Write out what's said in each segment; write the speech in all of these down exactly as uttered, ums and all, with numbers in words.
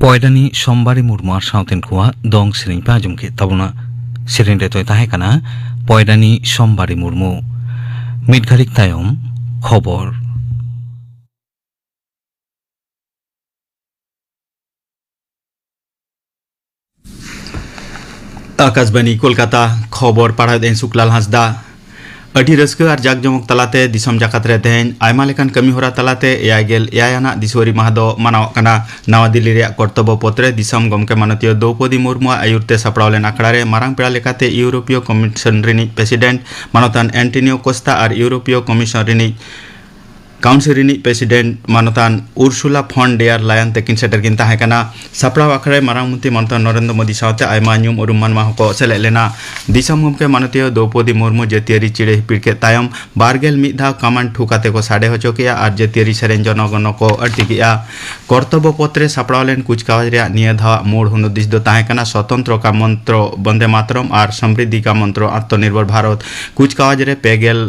ᱯᱚᱭᱰᱟᱱᱤ ᱥᱳᱢᱵᱟᱨᱤ ᱢᱩᱨᱢᱩ ᱟᱨ ᱥᱟᱶᱛᱮᱱ ᱠᱚᱣᱟᱜ ᱫᱚᱝ ᱥᱮᱨᱮᱧ ᱯᱮ ᱟᱸᱡᱚᱢ ᱠᱮᱫ ᱛᱟᱵᱚᱱᱟ᱾ ᱥᱮᱨᱮᱧ ᱨᱮᱫᱚᱭ ᱛᱟᱦᱮᱸ ᱠᱟᱱᱟ ᱯᱚᱭᱰᱟᱱᱤ ᱥᱳᱢᱵᱟᱨᱤ ᱢᱩᱨᱢᱩ᱾ ᱢᱤᱫ ᱜᱷᱟᱹᱲᱤᱠ ᱛᱟᱭᱚᱢ ᱠᱷᱚᱵᱚᱨ᱾ ᱟᱠᱟᱥᱵᱟᱱᱤ ᱠᱳᱞᱠᱟᱛᱟ, ᱠᱷᱚᱵᱚᱨ ᱯᱟᱲᱦᱟᱣᱮᱫ ᱟᱹᱧ ᱥᱩᱠᱞᱟᱞ ᱦᱟᱸᱥᱫᱟ᱾ ᱟᱹᱰᱤ ᱨᱟᱹᱥᱠᱟᱹ ᱟᱨ ᱡᱟᱠ ᱡᱚᱢᱚᱠ ᱛᱟᱞᱟᱛᱮ ᱫᱤᱥᱚᱢ ᱡᱟᱠᱟᱛ ᱨᱮ ᱛᱮᱦᱮᱧ ᱟᱭᱢᱟ ᱞᱮᱠᱟᱱ ᱠᱟᱹᱢᱤ ᱦᱚᱨᱟ ᱛᱟᱞᱟᱛᱮ ᱮᱭᱟᱭ ᱜᱮᱞ ᱮᱭᱟᱭ ᱟᱱᱟᱜ ᱫᱤᱥᱣᱟᱹᱨᱤ ᱢᱟᱦᱟ ᱫᱚ ᱢᱟᱱᱟᱣᱚᱜ ᱠᱟᱱᱟ᱾ ᱱᱟᱣᱟ ᱫᱤᱞᱞᱤ ᱨᱮᱭᱟᱜ ᱠᱚᱨᱛᱚᱵᱵᱚ ᱯᱚᱛᱷ ᱨᱮ ᱫᱤᱥᱚᱢ ᱜᱚᱢᱠᱮ ᱢᱟᱱᱚᱛᱤᱭᱟᱹ ᱫᱨᱳᱣᱯᱚᱫᱤ ᱢᱩᱨᱢᱩᱣᱟᱜ ᱟᱹᱭᱩᱨ ᱛᱮ ᱥᱟᱯᱲᱟᱣ ᱞᱮᱱ ᱟᱠᱷᱲᱟ ᱨᱮ ᱢᱟᱨᱟᱝ ᱯᱮᱲᱟ ᱞᱮᱠᱟᱛᱮ ᱤᱭᱩᱨᱳᱯᱤᱭᱚ ᱠᱚᱢᱤᱥᱚᱱ ᱨᱤᱱᱤᱡ ᱯᱨᱮᱥᱤᱰᱮᱱᱴ ᱢᱟᱱᱚᱛᱟᱱ ᱮᱱᱴᱳᱱᱤᱭᱳ ᱠᱳᱥᱛᱟ ᱟᱨ ᱤᱭᱩᱨᱳᱯᱤᱭᱚ ᱠᱚᱢᱤᱥᱚᱱ ᱨᱤᱱᱤᱡ ᱠᱟᱣᱩᱱᱥᱤᱞ ᱨᱤᱱᱤᱡ ᱯᱨᱮᱥᱤᱰᱮᱱᱴ ᱢᱟᱱᱚᱛᱟᱱ ᱩᱨᱥᱩᱞᱟ ᱯᱷᱚᱱ ᱰᱮᱭᱟᱨ ᱞᱟᱭᱟᱱ ᱛᱟᱹᱠᱤᱱ ᱥᱮᱴᱮᱨ ᱠᱤᱱ ᱛᱟᱦᱮᱸ ᱠᱟᱱᱟ᱾ ᱥᱟᱯᱲᱟᱣ ᱟᱠᱷᱲᱟ ᱨᱮ ᱢᱟᱨᱟᱝ ᱢᱚᱱᱛᱨᱤ ᱢᱟᱱᱚᱛᱟᱱ ᱱᱚᱨᱮᱱᱫᱨᱚ ᱢᱳᱫᱤ ᱥᱟᱶᱛᱮ ᱟᱭᱢᱟ ᱧᱩᱢ ᱩᱨᱩᱢ ᱢᱟᱱᱣᱟ ᱦᱚᱸᱠᱚ ᱥᱮᱞᱮᱫ ᱞᱮᱱᱟ᱾ ᱫᱤᱥᱚᱢ ᱜᱚᱢᱠᱮ ᱢᱟᱱᱚᱛᱤᱭᱟᱹ ᱫᱨᱳᱣᱯᱚᱫᱤ ᱢᱩᱨᱢᱩ ᱡᱟᱹᱛᱤᱭᱟᱹᱨᱤ ᱪᱤᱲᱟᱹ ᱦᱤᱯᱤᱲ ᱠᱮᱫ ᱛᱟᱭᱚᱢ ᱵᱟᱨ ᱜᱮᱞ ᱢᱤᱫ ᱫᱷᱟᱣ ᱠᱟᱢᱟᱱ ᱴᱷᱩ ᱠᱟᱛᱮ ᱠᱚ ᱥᱟᱰᱮ ᱦᱚᱪᱚ ᱠᱮᱫᱼᱟ ᱟᱨ ᱡᱟᱹᱛᱤᱭᱟᱹᱨᱤ ᱥᱮᱨᱮᱧ ᱡᱚᱱᱚᱜᱚᱱᱚ ᱠᱚ ᱟᱹᱲᱛᱤ ᱠᱮᱫᱼᱟ᱾ ᱠᱚᱨᱛᱚᱵᱵᱚ ᱯᱚᱛᱷ ᱨᱮ ᱥᱟᱯᱲᱟᱣ ᱞᱮᱱ ᱠᱩᱪᱠᱟᱣᱟᱡᱽ ᱨᱮᱭᱟᱜ ᱱᱤᱭᱟᱹ ᱫᱷᱟᱣᱟᱜ ᱢᱩᱲ ᱦᱩᱱᱩᱫᱤᱥ ᱫᱚ ᱛᱟᱦᱮᱸ ᱠᱟᱱᱟ ᱥᱚᱛᱚᱱᱛᱨᱚ ᱠᱟ ᱢᱚᱱᱛᱨᱚ ᱵᱚᱱᱫᱮ ᱢᱟᱛᱨᱚᱢ ᱟᱨ ᱥᱚᱢᱨᱤᱫᱷᱤ ᱠᱟ ᱢᱚᱱᱛᱨᱚ ᱟᱛᱢᱚᱱᱤᱨᱵᱷᱚᱨ ᱵᱷᱟᱨᱚᱛ᱾ ᱠᱩᱪᱠᱟᱣᱟᱡᱽ ᱨᱮ ᱯᱮ ᱜᱮᱞ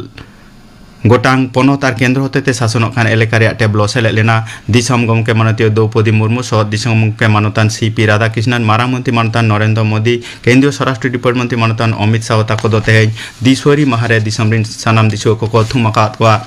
ᱜᱚᱴᱟᱝ ᱯᱚᱱᱚᱛ ᱟᱨ ᱠᱮᱱᱫᱨᱚ ᱦᱚᱛᱮᱛᱮ ᱥᱟᱥᱚᱱᱚᱜ ᱠᱟᱱ ᱮᱞᱟᱠᱟ ᱨᱮᱭᱟᱜ ᱴᱮᱵᱞᱳ ᱥᱮᱞᱮᱫ ᱞᱮᱱᱟ᱾ ᱫᱤᱥᱚᱢ ᱜᱚᱢᱠᱮ ᱢᱟᱱᱚᱛᱤᱭᱟᱹ ᱫᱨᱳᱣᱯᱚᱫᱤ ᱢᱩᱨᱢᱩ ᱥᱚᱦᱚᱫ ᱫᱤᱥᱚᱢ ᱜᱚᱢᱠᱮ ᱢᱟᱱᱚᱛᱟᱱ ᱥᱤ ᱯᱤ ᱨᱟᱫᱷᱟᱠᱨᱤᱥᱱᱟᱱ, ᱢᱟᱨᱟᱝ ᱢᱚᱱᱛᱨᱤ ᱢᱟᱱᱚᱛᱟᱱ ᱱᱚᱨᱮᱱᱫᱨᱚ ᱢᱳᱫᱤ, ᱠᱮᱱᱫᱨᱤᱭᱚ ᱥᱚᱨᱟᱥᱴᱨᱚ ᱰᱤᱯᱟᱨᱴᱢᱮᱱᱴ ᱢᱚᱱᱛᱨᱤ ᱢᱟᱱᱚᱛᱟᱱ ᱚᱢᱤᱛ ᱥᱟᱦᱚ ᱛᱟᱠᱚ ᱫᱚ ᱛᱮᱦᱮᱧ ᱫᱤᱥᱣᱟᱹᱨᱤ ᱢᱟᱦᱟ ᱨᱮ ᱫᱤᱥᱚᱢ ᱨᱤᱱ ᱥᱟᱱᱟᱢ ᱫᱤᱥᱣᱟᱹ ᱠᱚᱠᱚ ᱛᱷᱩᱢ ᱟᱠᱟᱫ ᱠᱚᱣᱟ᱾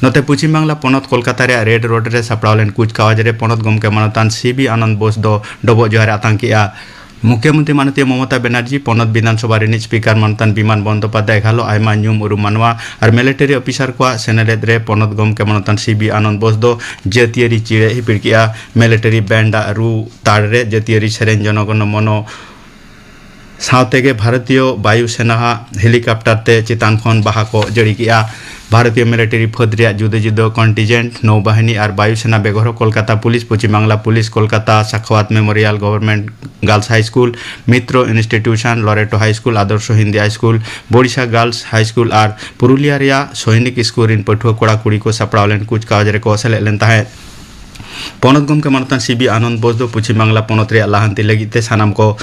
ᱱᱚᱛᱮ ᱯᱚᱪᱷᱤᱢ ᱵᱟᱝᱞᱟ ᱯᱚᱱᱚᱛ ᱠᱳᱞᱠᱟᱛᱟ ᱨᱮᱭᱟᱜ ᱨᱮᱰ ᱨᱳᱰ ᱨᱮ ᱥᱟᱯᱲᱟᱣ ᱞᱮᱱ ᱠᱩᱪᱠᱟᱣᱟᱡᱽ ᱨᱮ ᱯᱚᱱᱚᱛ ᱜᱚᱢᱠᱮ ᱢᱟᱱᱚᱛᱟᱱ ᱥᱤ ᱵᱤ ᱟᱱᱚᱱᱫ ᱵᱳᱥ ᱫᱚ ᱰᱚᱵᱚᱜ ᱡᱚᱦᱟᱨ ᱮ ᱟᱛᱟᱝ ᱠᱮᱫᱼᱟ᱾ ᱢᱩᱠᱷᱭᱚᱢᱚᱱᱛᱨᱤ ᱢᱟᱱᱚᱛᱤᱭᱟᱹ ᱢᱚᱢᱚᱛᱟ ᱵᱮᱱᱟᱨᱡᱤ, ᱯᱚᱱᱚᱛ ᱵᱤᱫᱷᱟᱱᱥᱚᱵᱷᱟ ᱨᱤᱱᱤᱡ ᱥᱯᱤᱠᱟᱨ ᱢᱟᱱᱚᱛᱟᱱ ᱵᱤᱢᱟᱱ ᱵᱚᱱᱫᱳᱯᱟᱫᱽᱫᱷᱟᱭ ᱜᱷᱟᱞᱚ ᱟᱭᱢᱟ ᱧᱩᱢ ᱩᱨᱩᱢ ᱢᱟᱱᱣᱟ ᱟᱨ ᱢᱤᱞᱤᱴᱟᱨᱤ ᱚᱯᱷᱤᱥᱟᱨ ᱠᱚᱣᱟᱜ ᱥᱮᱱᱮᱞᱮᱫ ᱨᱮ ᱯᱚᱱᱚᱛ ᱜᱚᱢᱠᱮ ᱢᱟᱱᱚᱛᱟᱱ ᱥᱤ ᱵᱤ ᱟᱱᱚᱱᱫ ᱵᱳᱥ ᱫᱚ ᱡᱟᱹᱛᱤᱭᱟᱹᱨᱤ ᱪᱤᱲᱟᱹ ᱦᱤᱯᱤᱲ ᱠᱮᱫᱼᱟ᱾ ᱢᱤᱞᱤᱴᱟᱨᱤ ᱵᱮᱱᱰ ᱟᱜ ᱨᱩ ᱛᱟᱲ ᱨᱮ ᱡᱟᱹᱛᱤᱭᱟᱹᱨᱤ ᱥᱮᱨᱮᱧ ᱡᱚᱱᱚᱜᱚᱱᱚ ᱢᱚᱱᱚ ᱥᱟᱶᱛᱮ ᱜᱮ ᱵᱷᱟᱨᱚᱛᱤᱭᱚ ᱵᱟᱭᱩ ᱥᱮᱱᱟ ᱦᱟᱜ ᱦᱮᱞᱤᱠᱟᱯᱴᱟᱨ ᱛᱮ ᱪᱮᱛᱟᱱ ᱠᱷᱚᱱ ᱵᱟᱦᱟ ᱠᱚ ᱡᱟᱹᱲᱤ ᱠᱮᱫᱼᱟ᱾ ᱵᱷᱟᱨᱚᱛᱤᱭᱚ ᱢᱤᱞᱤᱴᱟᱨᱤ ᱯᱷᱟᱹᱫᱽ ᱨᱮᱭᱟᱜ ᱡᱩᱫᱟᱹ ᱡᱩᱫᱟᱹ ᱠᱚᱱᱴᱤᱱᱡᱮᱱᱴ, ᱱᱳᱵᱟᱦᱤᱱᱤ ᱟᱨ ᱵᱟᱭᱩ ᱥᱮᱱᱟ ᱵᱮᱜᱚᱨ ᱦᱚᱸ Kolkata police, Paschim Bangla police, Kolkata Sakhawat memorial government girls high school, Mitra institution, Loreto high school, Adarsha Hindi high school, ᱵᱳᱰᱤᱥᱟ ᱜᱟᱨᱞᱥ ᱦᱟᱭ ᱥᱠᱩᱞ ᱟᱨ ᱯᱩᱨᱩᱞᱤᱭᱟ ᱨᱮᱭᱟᱜ ᱥᱚᱭᱱᱤᱠ ᱥᱠᱩᱞ ᱨᱤᱱ ᱯᱟᱹᱴᱷᱩᱣᱟᱹ ᱠᱚᱲᱟ ᱠᱩᱲᱤ ᱠᱚ ᱥᱟᱯᱲᱟᱣ ᱞᱮᱱ ᱠᱩᱪᱠᱟᱣᱟᱡᱽ ᱨᱮᱠᱚ ᱥᱮᱞᱮᱫ ᱞᱮᱱ ᱛᱟᱦᱮᱸᱫ᱾ ᱯᱚᱱᱚᱛ ᱜᱚᱢᱠᱮ ᱢᱟᱱᱚᱛᱟᱱ ᱥᱤ ᱵᱤ ᱟᱱᱚᱱᱫ ᱵᱳᱥ ᱫᱚ ᱯᱚᱪᱷᱤᱢ ᱵᱟᱝᱞᱟ ᱯᱚᱱᱚᱛ ᱨᱮᱭᱟᱜ ᱞᱟᱦᱟᱱᱛᱤ ᱞᱟᱹᱜᱤᱫ ᱛᱮ ᱥᱟᱱᱟᱢ ᱠᱚ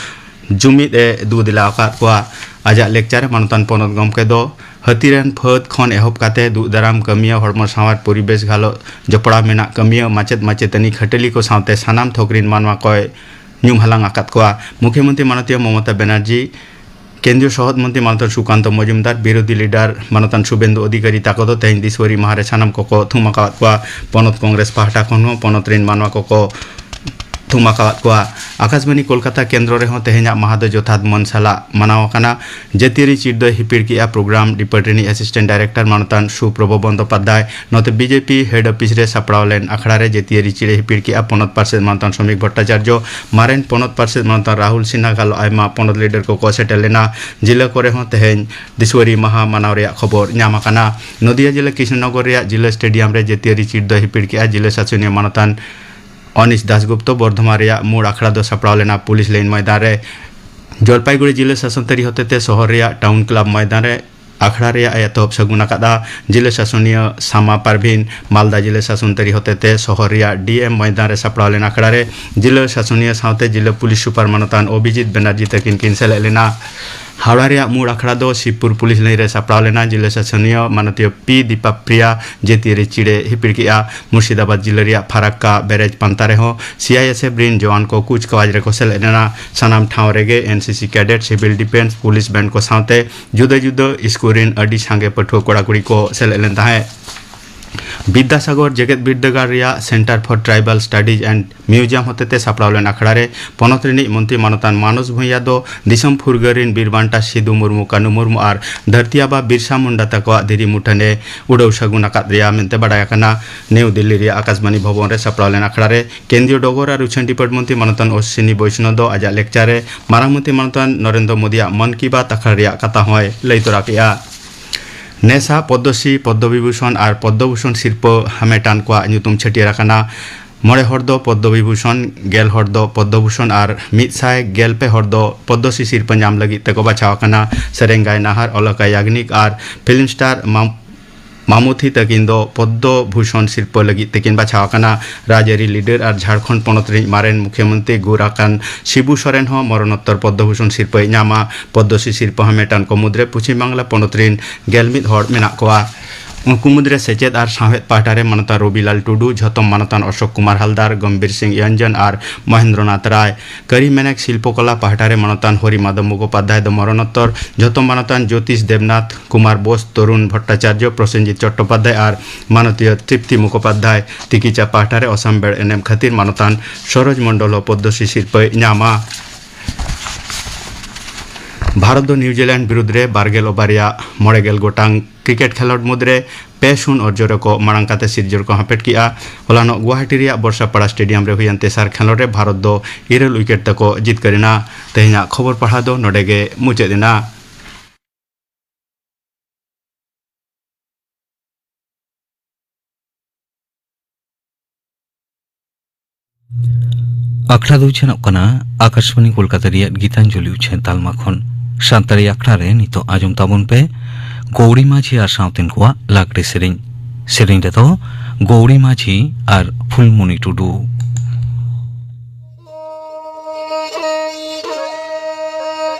ᱡᱩᱢᱤᱫ ᱮ ᱫᱩ ᱫᱮᱞᱟ ᱟᱠᱟᱫ ᱠᱚᱣᱟ᱾ ᱟᱡᱟᱜ ᱞᱮᱠᱪᱟᱨ ᱨᱮ ᱢᱟᱱᱚᱛᱟᱱ ᱯᱚᱱᱚᱛ ᱜᱚᱢᱠᱮ ᱫᱚ ᱦᱟᱹᱛᱤ ᱨᱮᱱ ᱯᱷᱟᱹᱫ ᱠᱷᱚᱱ ᱮᱦᱚᱵ ᱠᱟᱛᱮ ᱫᱩᱜ ᱫᱟᱨᱟᱢ ᱠᱟᱹᱢᱤᱭᱟᱹ, ᱦᱚᱲᱢᱚ ᱥᱟᱶᱟᱨ ᱯᱚᱨᱤᱵᱮᱥ ᱜᱷᱟᱞᱚ ᱡᱚᱯᱲᱟᱣ ᱢᱮᱱᱟᱜ ᱠᱟᱹᱢᱤᱭᱟᱹ, ᱢᱟᱪᱮᱫ ᱢᱟᱪᱮᱛᱟᱹᱱᱤ, ᱠᱷᱟᱹᱴᱟᱹᱞᱤ ᱠᱚ ᱥᱟᱶᱛᱮ ᱥᱟᱱᱟᱢ ᱛᱷᱚᱠ ᱨᱤᱱ ᱢᱟᱱᱣᱟ ᱠᱚᱭ ᱧᱩᱢ ᱦᱟᱞᱟᱝ ᱟᱠᱟᱫ ᱠᱚᱣᱟ᱾ ᱢᱩᱠᱷᱭᱚᱢᱚᱱᱛᱨᱤ ᱢᱟᱱᱚᱛᱤᱭᱟᱹ ᱢᱚᱢᱚᱛᱟ ᱵᱮᱱᱟᱨᱡᱤ, ᱠᱮᱱᱫᱨᱤᱭᱚ ᱥᱚᱦᱚᱫ ᱢᱚᱱᱛᱨᱤ ᱢᱟᱱᱚᱛᱟᱱ ᱥᱩᱠᱟᱱᱛᱚ ᱢᱚᱡᱩᱢᱫᱟᱨ, ᱵᱤᱨᱳᱫᱷᱤ ᱞᱤᱰᱟᱨ ᱢᱟᱱᱚᱛᱟᱱ ᱥᱩᱵᱮᱱᱫᱩ ᱚᱫᱷᱤᱠᱟᱨᱤ ᱛᱟᱠᱚ ᱫᱚ ᱛᱮᱦᱮᱧ ᱫᱤᱥᱣᱟᱹᱨᱤ ᱢᱟᱦᱟ ᱨᱮ ᱥᱟᱱᱟᱢ ᱠᱚᱠᱚ ᱛᱷᱩᱢ ᱟᱠᱟᱫ ᱠᱚᱣᱟ᱾ ᱯᱚᱱᱚᱛ ᱠᱚᱝᱜᱨᱮᱥ ᱯᱟᱦᱴᱟ ᱠᱷᱚᱱ ᱦᱚᱸ ᱯᱚᱱᱚᱛ ᱨᱤᱱ ᱢᱟᱱᱣᱟ ᱠᱚᱠᱚ ᱛᱷᱩᱢ ᱟᱠᱟᱫ ᱠᱚᱣᱟ᱾ ᱟᱠᱟᱥᱵᱟᱱᱤ ᱠᱳᱞᱠᱟᱛᱟ ᱠᱮᱱᱫᱨᱚ ᱨᱮᱦᱚᱸ ᱛᱮᱦᱮᱧᱟᱜ ᱢᱟᱦᱟ ᱫᱚ ᱡᱚᱛᱷᱟᱛ ᱢᱟᱹᱱ ᱥᱟᱞᱟᱜ ᱢᱟᱱᱟᱣ ᱟᱠᱟᱱᱟ᱾ ᱡᱟᱹᱛᱤᱭᱟᱹᱨᱤ ᱪᱤᱨ ᱫᱚᱭ ᱦᱤᱯᱤᱲ ᱠᱮᱫᱼᱟ᱾ ᱯᱨᱳᱜᱨᱟᱢ ᱰᱤᱯᱟᱨᱴ ᱨᱤᱱᱤᱡ ᱮᱥᱤᱥᱴᱮᱱᱴ ᱰᱟᱭᱨᱮᱠᱴᱚᱨ ᱢᱟᱱᱚᱛᱟᱱ ᱥᱩᱯᱨᱚᱵᱷᱚ ᱵᱚᱱᱫᱚᱯᱟᱫᱽᱫᱷᱟᱭ ᱱᱚᱛᱮ ᱵᱤᱡᱮᱯᱤ ᱦᱮᱰ ᱚᱯᱷᱤᱥ ᱨᱮ ᱥᱟᱯᱲᱟᱣ ᱞᱮᱱ ᱟᱠᱷᱲᱟ ᱨᱮ ᱡᱟᱹᱛᱤᱭᱟᱹᱨᱤ ᱪᱤᱨ ᱮ ᱦᱤᱯᱤᱲ ᱠᱮᱫᱼᱟ᱾ ᱯᱚᱱᱚᱛ ᱯᱟᱨᱥᱮᱛ ᱢᱟᱱᱚᱛᱟᱱ ᱥᱚᱢᱤᱠ ᱵᱷᱚᱴᱴᱟᱪᱟᱨᱡᱚ, ᱢᱟᱨᱮᱱ ᱯᱚᱱᱚᱛ ᱯᱟᱨᱥᱮᱛ ᱢᱟᱱᱚᱛᱟᱱ ᱨᱟᱦᱩᱞ ᱥᱤᱱᱦᱟ ᱜᱷᱟᱞᱚ ᱟᱭᱢᱟ ᱯᱚᱱᱚᱛ ᱞᱤᱰᱟᱨ ᱠᱚᱠᱚ ᱥᱮᱴᱮᱨ ᱞᱮᱱᱟ᱾ ᱡᱤᱞᱟᱹ ᱠᱚᱨᱮ ᱦᱚᱸ ᱛᱮᱦᱮᱧ ᱫᱤᱥᱣᱟᱹᱨᱤ ᱢᱟᱦᱟ ᱢᱟᱱᱟᱣ ᱨᱮᱭᱟᱜ ᱠᱷᱚᱵᱚᱨ ᱧᱟᱢ ᱟᱠᱟᱱᱟ᱾ ᱱᱚᱫᱤᱭᱟ ᱡᱤᱞᱟᱹ ᱠᱨᱤᱥᱱᱚᱱᱚᱜᱚᱨ ᱨᱮᱭᱟᱜ ᱡᱤᱞᱟᱹ ᱥᱴᱮᱰᱤᱭᱟᱢ ᱨᱮ ᱡᱟᱹᱛᱤᱭᱟᱹᱨᱤ ᱪᱤᱨ ᱫᱚᱭ ᱦᱤᱯᱤᱲ ᱠᱮᱫᱼᱟ᱾ ᱡᱤᱞᱟᱹ ᱥᱟᱥᱚᱱᱤᱭᱟᱹ ᱢᱟᱱᱚᱛᱟᱱ ᱚᱱᱤᱥ ᱫᱟᱥᱜᱩᱯᱛᱚ ᱵᱚᱨᱫᱷᱚᱢᱟᱱ ᱨᱮᱭᱟᱜ ᱢᱩᱲ ᱟᱠᱷᱲᱟ ᱫᱚ ᱥᱟᱯᱲᱟᱣ ᱞᱮᱱᱟ ᱯᱩᱞᱤᱥ ᱞᱟᱭᱤᱱ ᱢᱚᱭᱫᱟᱱ ᱨᱮ᱾ ᱡᱚᱞᱯᱟᱭᱜᱩᱲᱤ ᱡᱤᱞᱟᱹ ᱥᱟᱥᱚᱱ ᱛᱟᱹᱨᱤ ᱦᱚᱛᱮᱛᱮ ᱥᱚᱦᱚᱨ ᱨᱮᱭᱟᱜ ᱴᱟᱣᱩᱱ ᱠᱞᱟᱵᱽ ᱢᱚᱭᱫᱟᱱ ᱨᱮ ᱟᱠᱷᱲᱟ ᱨᱮᱭᱟᱜ ᱮ ᱮᱛᱚᱦᱚᱵ ᱥᱟᱹᱜᱩᱱ ᱟᱠᱟᱫᱼᱟ᱾ ᱡᱤᱞᱟᱹ ᱥᱟᱥᱚᱱᱤᱭᱟᱹ ᱥᱟᱢᱟ ᱯᱟᱨᱵᱷᱤᱱ ᱢᱟᱞᱫᱟ ᱡᱤᱞᱟᱹ ᱥᱟᱥᱚᱱ ᱛᱟᱹᱨᱤ ᱦᱚᱛᱮᱛᱮ ᱥᱚᱦᱚᱨ ᱨᱮᱭᱟᱜ ᱰᱤ ᱮᱢ ᱢᱚᱭᱫᱟᱱ ᱨᱮ ᱥᱟᱯᱲᱟᱣ ᱞᱮᱱ ᱟᱠᱷᱲᱟ ᱨᱮ ᱡᱤᱞᱟᱹ ᱥᱟᱥᱚᱱᱤᱭᱟᱹ ᱥᱟᱶᱛᱮ ᱡᱤᱞᱟᱹ ᱯᱩᱞᱤᱥ ᱥᱩᱯᱟᱨ ᱢᱟᱱᱚᱛᱟᱱ ᱚᱵᱷᱤᱡᱤᱛ ᱵᱮᱱᱟᱨᱡᱤ ᱛᱟᱹᱠᱤᱱ ᱠᱤᱱ ᱥᱮᱞᱮᱫ ᱞᱮᱱᱟ᱾ ᱦᱟᱣᱲᱟ ᱨᱮᱭᱟᱜ ᱢᱩᱲ ᱟᱠᱷᱲᱟ ᱫᱚ ᱥᱤᱵᱽᱯᱩᱨ ᱯᱩᱞᱤᱥ ᱞᱟᱭᱤᱱ ᱨᱮ ᱥᱟᱯᱲᱟᱣ ᱞᱮᱱᱟ᱾ ᱡᱤᱞᱟᱹ ᱥᱟᱥᱚᱱᱤᱭᱟᱹ ᱢᱟᱱᱚᱛᱤᱭᱟᱹ ᱯᱤ ᱫᱤᱯᱟᱯᱨᱤᱭᱟ ᱡᱟᱹᱛᱤᱭᱟᱹᱨᱤ ᱪᱤᱲᱮ ᱦᱤᱯᱤᱲ ᱠᱮᱫᱼᱟ᱾ ᱢᱩᱨᱥᱤᱫᱟᱵᱟᱫᱽ ᱡᱤᱞᱟᱹ ᱨᱮᱭᱟᱜ ᱯᱷᱟᱨᱟᱠᱠᱟ ᱵᱮᱨᱮᱡᱽ ᱯᱟᱱᱛᱟ ᱨᱮᱦᱚᱸ ᱥᱤ ᱟᱭ ᱮᱥ ᱮᱯᱷ ᱨᱤᱱ ᱡᱚᱣᱟᱱ ᱠᱚ ᱠᱩᱪᱠᱟᱣᱟᱡᱽ ᱨᱮᱠᱚ ᱥᱮᱞᱮᱫ ᱞᱮᱱᱟ᱾ ᱥᱟᱱᱟᱢ ᱴᱷᱟᱶ ᱨᱮᱜᱮ ᱮᱱ ᱥᱤ ᱥᱤ ᱠᱮᱰᱮᱴ, ᱥᱤᱵᱤᱞ ᱰᱤᱯᱷᱮᱱᱥ, ᱯᱩᱞᱤᱥ ᱵᱮᱱᱰ ᱠᱚ ᱥᱟᱶᱛᱮ ᱡᱩᱫᱟᱹ ᱡᱩᱫᱟᱹ ᱥᱠᱩᱞ ᱨᱤᱱ ᱟᱹᱰᱤ ᱥᱟᱸᱜᱮ ᱯᱟᱹᱴᱷᱩᱣᱟᱹ ᱠᱚᱲᱟ ᱠᱩᱲᱤ ᱠᱚ ᱥᱮᱞᱮᱫ ᱞᱮᱱ ᱛᱟᱦᱮᱸᱫ᱾ ᱵᱤᱫᱽᱫᱟᱥᱟᱜᱚᱨ ᱡᱮᱜᱮᱛ ᱵᱤᱨᱫᱟᱹᱜᱟᱲ ᱨᱮᱭᱟᱜ centre for tribal studies and museum ᱦᱚᱛᱮᱛᱮ ᱥᱟᱯᱲᱟᱣ ᱞᱮᱱ ᱟᱠᱷᱲᱟ ᱨᱮ ᱯᱚᱱᱚᱛ ᱨᱤᱱᱤᱡ ᱢᱚᱱᱛᱨᱤ ᱢᱟᱱᱚᱛᱟᱱ ᱢᱟᱱᱚᱥ ᱵᱷᱩᱸᱭᱟ ᱫᱚ ᱫᱤᱥᱚᱢ ᱯᱷᱩᱨᱜᱟᱹᱞ ᱨᱤᱱ ᱵᱤᱨ ᱵᱟᱱᱴᱟ ᱥᱤᱫᱩ ᱢᱩᱨᱢᱩ, ᱠᱟᱹᱱᱩ ᱢᱩᱨᱢᱩ ᱟᱨ ᱫᱷᱟᱹᱨᱛᱤ ᱟᱵᱟ ᱵᱤᱨᱥᱟ ᱢᱩᱱᱰᱟ ᱛᱟᱠᱚᱣᱟᱜ ᱫᱷᱤᱨᱤ ᱢᱩᱴᱷᱟᱹᱱ ᱮ ᱩᱰᱟᱹᱣ ᱥᱟᱹᱜᱩᱱ ᱟᱠᱟᱫ ᱨᱮᱭᱟᱜ ᱢᱮᱱᱛᱮ ᱵᱟᱰᱟᱭ ᱟᱠᱟᱱᱟ᱾ ᱱᱤᱣ ᱫᱤᱞᱞᱤ ᱨᱮᱭᱟᱜ ᱟᱠᱟᱥᱵᱟᱱᱤ ᱵᱷᱚᱵᱚᱱ ᱨᱮ ᱥᱟᱯᱲᱟᱣ ᱞᱮᱱ ᱟᱠᱷᱲᱟ ᱨᱮ ᱠᱮᱱᱫᱨᱤᱭᱚ ᱰᱚᱜᱚᱨ ᱟᱨ ᱩᱪᱷᱟᱹᱱ ᱰᱤᱯᱟᱨᱴ ᱢᱚᱱᱛᱨᱤ ᱢᱟᱱᱚᱛᱟᱱ ᱚᱥᱥᱤᱱᱤ ᱵᱳᱭᱥᱱᱚ ᱫᱚ ᱟᱡᱟᱜ ᱞᱮᱠᱪᱟᱨ ᱨᱮ ᱢᱟᱨᱟᱝ ᱢᱚᱱᱛᱨᱤ ᱢᱟᱱᱚᱛᱟᱱ ᱱᱚᱨᱮᱱᱫᱨᱚ ᱢᱳᱫᱤᱭᱟᱜ ᱢᱚᱱ ᱠᱤ ᱵᱟᱛ ᱟᱠᱷᱲᱟ ᱨᱮᱭᱟᱜ ᱠᱟᱛᱷᱟ ᱦᱚᱸᱭ ᱞᱟᱹᱭ ᱛᱚᱨᱟ ᱠᱮᱫᱼᱟ᱾ ᱱᱮᱥᱟ ᱯᱚᱫᱽᱫᱚᱥᱨᱤ, ᱯᱚᱫᱽᱫᱚᱵᱤᱵᱷᱩᱥᱚᱱ ᱟᱨ ᱯᱚᱫᱽᱫᱚᱵᱷᱩᱥᱚᱱ ᱥᱤᱨᱯᱟᱹ ᱦᱟᱢᱮᱴᱟᱱ ᱠᱚᱣᱟᱜ ᱧᱩᱛᱩᱢ ᱪᱷᱟᱹᱴᱭᱟᱹᱨ ᱟᱠᱟᱱᱟ᱾ ᱢᱚᱬᱮ ᱦᱚᱲ ᱫᱚ ᱯᱚᱫᱽᱫᱚᱵᱤᱵᱷᱩᱥᱚᱱ, ᱜᱮᱞ ᱦᱚᱲ ᱫᱚ ᱯᱚᱫᱽᱫᱚᱵᱷᱩᱥᱚᱱ ᱟᱨ ᱢᱤᱫ ᱥᱟᱭ ᱜᱮᱞ ᱯᱮ ᱦᱚᱲ ᱫᱚ ᱯᱚᱫᱽᱫᱚᱥᱨᱤ ᱥᱤᱨᱯᱟᱹ ᱧᱟᱢ ᱞᱟᱹᱜᱤᱫ ᱛᱮᱠᱚ ᱵᱟᱪᱷᱟᱣ ᱟᱠᱟᱱᱟ᱾ ᱥᱮᱨᱮᱧ ᱜᱟᱭᱱᱟᱦᱟᱨ ᱚᱞᱚᱠᱟ ᱭᱟᱜᱽᱱᱤᱠ ᱟᱨ ᱯᱷᱤᱞᱢ ᱥᱴᱟᱨ ᱢᱟᱢ-, ᱢᱟᱢᱚᱛᱷᱤ ᱛᱟᱹᱠᱤᱱ ᱫᱚ ᱯᱚᱫᱽᱫᱚ ᱵᱷᱩᱥᱚᱱ ᱥᱤᱨᱯᱟᱹ ᱞᱟᱹᱜᱤᱫ ᱛᱮᱠᱤᱱ ᱵᱟᱪᱷᱟᱣ ᱟᱠᱟᱱᱟ᱾ ᱨᱟᱡᱽᱟᱹᱨᱤ ᱞᱤᱰᱟᱨ ᱟᱨ ᱡᱷᱟᱲᱠᱷᱚᱸᱰ ᱯᱚᱱᱚᱛ ᱨᱤᱱᱤᱡ ᱢᱟᱨᱮᱱ ᱢᱩᱠᱷᱭᱟᱹᱢᱚᱱᱛᱨᱤ ᱜᱩᱨ ᱟᱠᱟᱱ ᱥᱤᱵᱩ ᱥᱚᱨᱮᱱ ᱦᱚᱸ ᱢᱚᱨᱚᱱᱳᱛᱛᱚᱨ ᱯᱚᱫᱽᱫᱚ ᱵᱷᱩᱥᱚᱱ ᱥᱤᱨᱯᱟᱹᱭ ᱧᱟᱢᱟ᱾ ᱯᱚᱫᱽᱫᱚᱥᱨᱤ ᱥᱤᱨᱯᱟᱹ ᱦᱟᱢᱮᱴᱟᱱ ᱠᱚ ᱢᱩᱫᱽᱨᱮ ᱯᱚᱪᱷᱤᱢ ᱵᱟᱝᱞᱟ ᱯᱚᱱᱚᱛ ᱨᱤᱱ ᱜᱮᱞ ᱢᱤᱫ ᱦᱚᱲ ᱢᱮᱱᱟᱜ ᱠᱚᱣᱟ᱾ ᱩᱱᱠᱩ ᱢᱩᱫᱽᱨᱮ ᱥᱮᱪᱮᱫ ᱟᱨ ᱥᱟᱶᱦᱮᱫ ᱯᱟᱦᱴᱟ ᱨᱮ ᱢᱟᱱᱚᱛᱟᱱ ᱨᱚᱵᱤᱞᱟᱞ ᱴᱩᱰᱩ, ᱡᱷᱚᱛᱚᱢ ᱢᱟᱱᱚᱛᱟᱱ ᱚᱥᱳᱠ ᱠᱩᱢᱟᱨ ᱦᱟᱞᱫᱟᱨ, ᱜᱚᱢᱵᱷᱤᱨ ᱥᱤᱝ ᱭᱚᱧᱡᱚᱱ ᱟᱨ ᱢᱚᱦᱮᱱᱫᱨᱚᱱᱟᱛᱷ ᱨᱟᱭ᱾ ᱠᱟᱹᱨᱤ ᱢᱮᱱᱮᱠ ᱥᱤᱞᱯᱚᱠᱚᱞᱟ ᱯᱟᱦᱴᱟ ᱨᱮ ᱢᱟᱱᱚᱛᱟᱱ ᱦᱚᱨᱤ ᱢᱟᱫᱷᱚᱵ ᱢᱩᱠᱷᱳᱯᱟᱫᱽᱫᱷᱟᱭ ᱫᱚ ᱢᱚᱨᱚᱱᱳᱛᱛᱚᱨ, ᱡᱷᱚᱛᱚᱢ ᱢᱟᱱᱚᱛᱟᱱ ᱡᱳᱛᱤᱥ ᱫᱮᱵᱽᱱᱟᱛᱷ, ᱠᱩᱢᱟᱨ ᱵᱳᱥ, ᱛᱚᱨᱩᱱ ᱵᱷᱚᱴᱴᱟᱪᱟᱨᱡᱚ, ᱯᱨᱚᱥᱮᱱᱡᱤᱛ ᱪᱚᱴᱴᱳᱯᱟᱫᱽᱫᱷᱟᱭ ᱟᱨ ᱢᱟᱱᱚᱛᱤᱭᱚ ᱛᱨᱤᱯᱛᱤ ᱢᱩᱠᱷᱳᱯᱟᱫᱽᱫᱷᱟᱭ᱾ ᱛᱤᱠᱤᱪᱟ ᱯᱟᱦᱴᱟ ᱨᱮ ᱚᱥᱟᱢ ᱵᱮᱲ ᱮᱱᱮᱢ ᱠᱷᱟᱹᱛᱤᱨ ᱢᱟᱱᱚᱛᱟᱱ ᱥᱚᱨᱳᱡᱽ ᱢᱚᱱᱰᱚᱞ ᱦᱚᱸ ᱯᱚᱫᱽᱫᱚᱥᱨᱤ ᱥᱤᱨᱯᱟᱹᱭ ᱧᱟᱢᱟ᱾ ᱵᱷᱟᱨᱚᱛ ᱫᱚ ᱱᱤᱣᱡᱤᱞᱮᱱᱰ ᱵᱤᱨᱩᱫᱽ ᱨᱮ ᱵᱟᱨ ᱜᱮᱞ ᱳᱵᱷᱟᱨ ᱨᱮᱭᱟᱜ ᱢᱚᱬᱮ ᱜᱮᱞ ᱜᱚᱴᱟᱝ ᱠᱨᱤᱠᱮᱴ ᱠᱷᱮᱞᱚᱸᱰ ᱢᱩᱫᱽᱨᱮ ᱯᱮ ᱥᱩᱱ ᱚᱨᱡᱚ ᱨᱮᱠᱚ ᱢᱟᱲᱟᱝ ᱠᱟᱛᱮ ᱥᱤᱨᱡᱚᱱ ᱠᱚ ᱦᱟᱯᱮᱴ ᱠᱮᱜᱼᱟ᱾ ᱦᱚᱞᱟᱱᱚᱜ ᱜᱩᱣᱟᱦᱟᱴᱤ ᱨᱮᱭᱟᱜ ᱵᱚᱨᱥᱟᱯᱟᱲᱟ ᱥᱴᱮᱰᱤᱭᱟᱢ ᱨᱮ ᱦᱩᱭᱮᱱ ᱛᱮᱥᱟᱨ ᱠᱷᱮᱞᱚᱸᱰ ᱨᱮ ᱵᱷᱟᱨᱚᱛ ᱫᱚ ᱤᱨᱟᱹᱞ ᱩᱭᱠᱮᱴ ᱛᱮᱠᱚ ᱡᱤᱛᱠᱟᱹᱨ ᱮᱱᱟ᱾ ᱛᱮᱦᱮᱧᱟᱜ ᱠᱷᱚᱵᱚᱨ ᱯᱟᱲᱦᱟᱣ ᱫᱚ ᱱᱚᱰᱮ ᱜᱮ ᱢᱩᱪᱟᱹᱫ ᱮᱱᱟ᱾ ᱟᱠᱷᱲᱟ ᱫᱚ ᱩᱪᱷᱟᱹᱱᱚᱜ ᱠᱟᱱᱟ ᱟᱠᱟᱥᱵᱟᱱᱤ ᱠᱳᱞᱠᱟᱛᱟ ᱨᱮᱭᱟᱜ ᱜᱤᱛᱟᱧᱡᱚᱞᱤ ᱩᱪᱷᱟᱹᱱ ᱛᱟᱞᱢᱟ ᱠᱷᱚᱱ᱾ ᱥᱟᱱᱛᱟᱲᱤ ᱟᱠᱷᱲᱟ ᱨᱮ ᱱᱤᱛᱚᱜ ᱟᱸᱡᱚᱢ ᱛᱟᱵᱚᱱ ᱯᱮ ᱜᱳᱣᱲᱤ ᱢᱟᱹᱡᱷᱤ ᱟᱨ ᱥᱟᱶᱛᱮᱱ ᱠᱚᱣᱟᱜ ᱞᱟᱜᱽᱲᱮ ᱥᱮᱨᱮᱧ᱾ ᱥᱮᱨᱮᱧ ᱨᱮᱫᱚ ᱜᱳᱣᱲᱤ ᱢᱟᱹᱡᱷᱤ ᱟᱨ ᱯᱷᱩᱞᱢᱩᱱᱤ ᱴᱩᱰᱩ᱾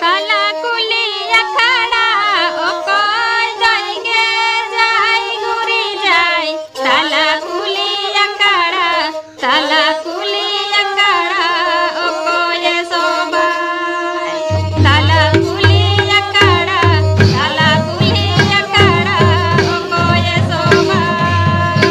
ᱛᱟᱞᱟ ᱠᱩᱞᱦᱤ ᱟᱠᱷᱲᱟ, ᱚᱠᱚᱭ ᱫᱚᱭ ᱜᱮᱡᱟᱭ ᱜᱩᱨᱤᱡᱟᱭ? ᱛᱟᱞᱟ ᱠᱩᱞᱦᱤ ᱟᱠᱷᱲᱟ, ᱛᱟᱞᱟ ᱠᱩᱞᱦᱤ ᱟᱠᱷᱲᱟ, ᱚᱠᱚᱭᱮ ᱥᱚᱵᱷᱟᱭ? ᱛᱟᱞᱟ ᱠᱩᱞᱦᱤ ᱟᱠᱷᱲᱟ, ᱛᱟᱞᱟ ᱠᱩᱞᱦᱤ ᱟᱠᱷᱲᱟ, ᱚᱠᱚᱭᱮ ᱥᱚᱵᱷᱟᱭ?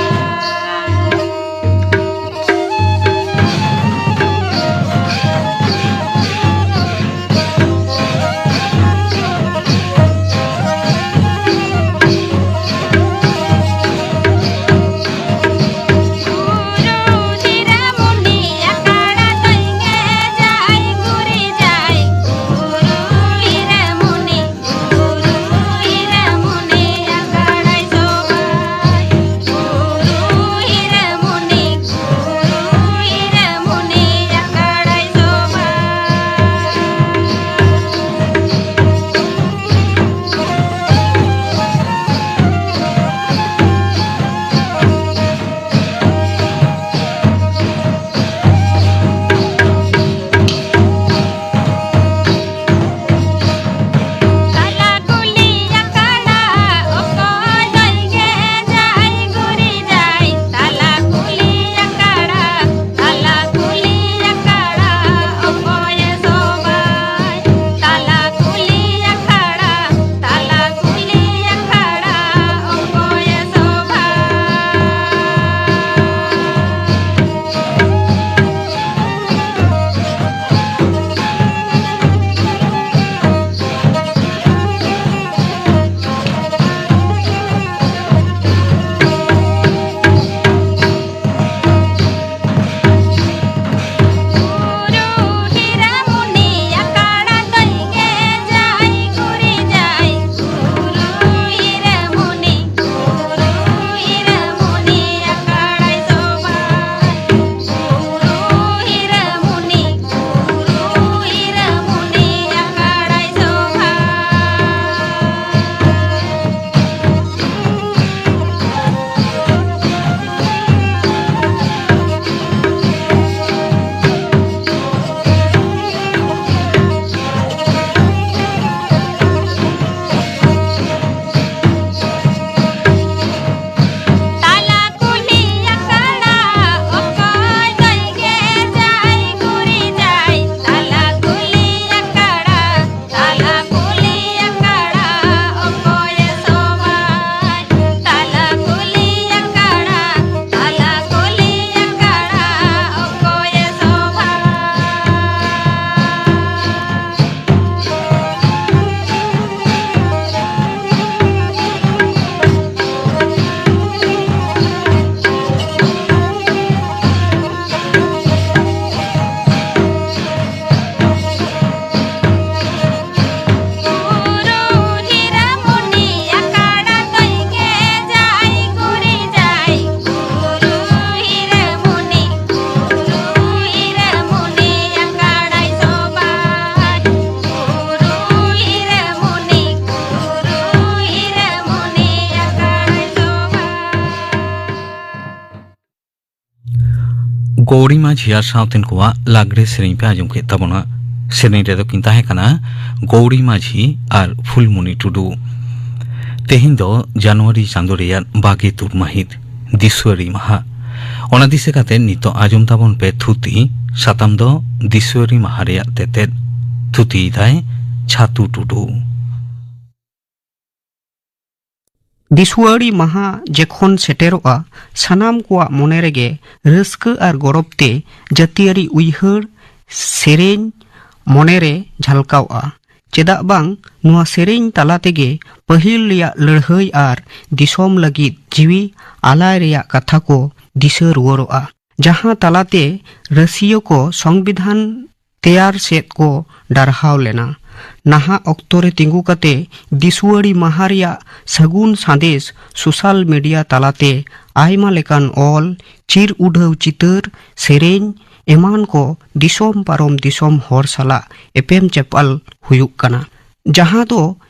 ᱜᱳᱣᱨᱤ ᱢᱟᱹᱡᱷᱤ ᱟᱨ ᱥᱟᱶᱛᱮᱱ ᱠᱚᱣᱟᱜ ᱞᱟᱜᱽᱲᱮ ᱥᱮᱨᱮᱧ ᱯᱮ ᱟᱸᱡᱚᱢ ᱠᱮᱫ ᱛᱟᱵᱚᱱᱟ᱾ ᱥᱮᱨᱮᱧ ᱨᱮᱫᱚ ᱠᱤᱱ ᱛᱟᱦᱮᱸ ᱠᱟᱱᱟ ᱜᱳᱣᱨᱤ ᱢᱟᱹᱡᱷᱤ ᱟᱨ ᱯᱷᱩᱞᱢᱩᱱᱤ ᱴᱩᱰᱩ᱾ ᱛᱮᱦᱮᱧ ᱫᱚ ᱡᱟᱱᱩᱣᱟᱨᱤ ᱪᱟᱸᱫᱳ ᱨᱮᱭᱟᱜ ᱵᱟᱜᱮ ᱛᱩᱨ ᱢᱟᱹᱦᱤᱛ, ᱫᱤᱥᱣᱟᱹᱨᱤ ᱢᱟᱦᱟ᱾ ᱚᱱᱟ ᱫᱤᱥᱟᱹ ᱠᱟᱛᱮ ᱱᱤᱛᱚᱜ ᱟᱸᱡᱚᱢ ᱛᱟᱵᱚᱱ ᱯᱮ ᱛᱷᱩᱛᱤ᱾ ᱥᱟᱛᱟᱢ ᱫᱚ ᱫᱤᱥᱣᱟᱹᱨᱤ ᱢᱟᱦᱟ ᱨᱮᱭᱟᱜ ᱛᱮᱛᱮᱫ᱾ ᱛᱷᱩᱛᱤᱭᱮᱫᱟᱭ ᱪᱷᱟᱛᱩ ᱴᱩᱰᱩ᱾ ᱫᱤᱥᱣᱟᱹᱲᱤ ᱢᱟᱦᱟ ᱡᱮᱠᱷᱚᱱ ᱥᱮᱴᱮᱨᱚᱜᱼᱟ, ᱥᱟᱱᱟᱢ ᱠᱚᱣᱟᱜ ᱢᱚᱱᱮ ᱨᱮᱜᱮ ᱨᱟᱹᱥᱠᱟᱹ ᱟᱨ ᱜᱚᱨᱚᱵᱽ ᱛᱮ ᱡᱟᱹᱛᱤᱭᱟᱹᱨᱤ ᱩᱭᱦᱟᱹᱨ ᱥᱮᱨᱮᱧ ᱢᱚᱱᱮᱨᱮ ᱡᱷᱟᱞᱠᱟᱣᱜᱼᱟ᱾ ᱪᱮᱫᱟᱜ ᱵᱟᱝ, ᱱᱚᱣᱟ ᱥᱮᱨᱮᱧ ᱛᱟᱞᱟ ᱛᱮᱜᱮ ᱯᱟᱹᱦᱤᱞ ᱨᱮᱭᱟᱜ ᱞᱟᱹᱲᱦᱟᱹᱭ ᱟᱨ ᱫᱤᱥᱚᱢ ᱞᱟᱹᱜᱤᱫ ᱡᱤᱣᱤ ᱟᱞᱟᱭ ᱨᱮᱭᱟᱜ ᱠᱟᱛᱷᱟ ᱠᱚ ᱫᱤᱥᱟᱹ ᱨᱩᱣᱟᱹᱲᱚᱜᱼᱟ, ᱡᱟᱦᱟᱸ ᱛᱟᱞᱟᱛᱮ ᱨᱟᱹᱥᱤᱭᱟᱹ ᱠᱚ ᱥᱚᱝᱵᱤᱫᱷᱟᱱ ᱛᱮᱭᱟᱨ ᱥᱮᱫ ᱠᱚ ᱰᱟᱨᱦᱟᱣ ᱞᱮᱱᱟ᱾ ᱱᱟᱦᱟᱜ ᱚᱠᱛᱚ ᱨᱮ ᱛᱤᱸᱜᱩ ᱠᱟᱛᱮ ᱫᱤᱥᱣᱟᱹᱲᱤ ᱢᱟᱦᱟ ᱨᱮᱭᱟᱜ ᱥᱟᱹᱜᱩᱱ ᱥᱟᱸᱫᱮᱥ ᱥᱳᱥᱟᱞ ᱢᱤᱰᱤᱭᱟ ᱛᱟᱞᱟᱛᱮ ᱟᱭᱢᱟ ᱞᱮᱠᱟᱱ ᱚᱞ, ᱪᱤᱨ ᱩᱰᱷᱟᱹᱣ ᱪᱤᱛᱟᱹᱨ, ᱥᱮᱨᱮᱧ ᱮᱢᱟᱱ ᱠᱚ ᱫᱤᱥᱚᱢ ᱯᱟᱨᱚᱢ ᱫᱤᱥᱚᱢ ᱦᱚᱲ ᱥᱟᱞᱟᱜ ᱮᱯᱮᱢ ᱪᱟᱯᱟᱞ ᱦᱩᱭᱩᱜ ᱠᱟᱱᱟ, ᱡᱟᱦᱟᱸ ᱫᱚ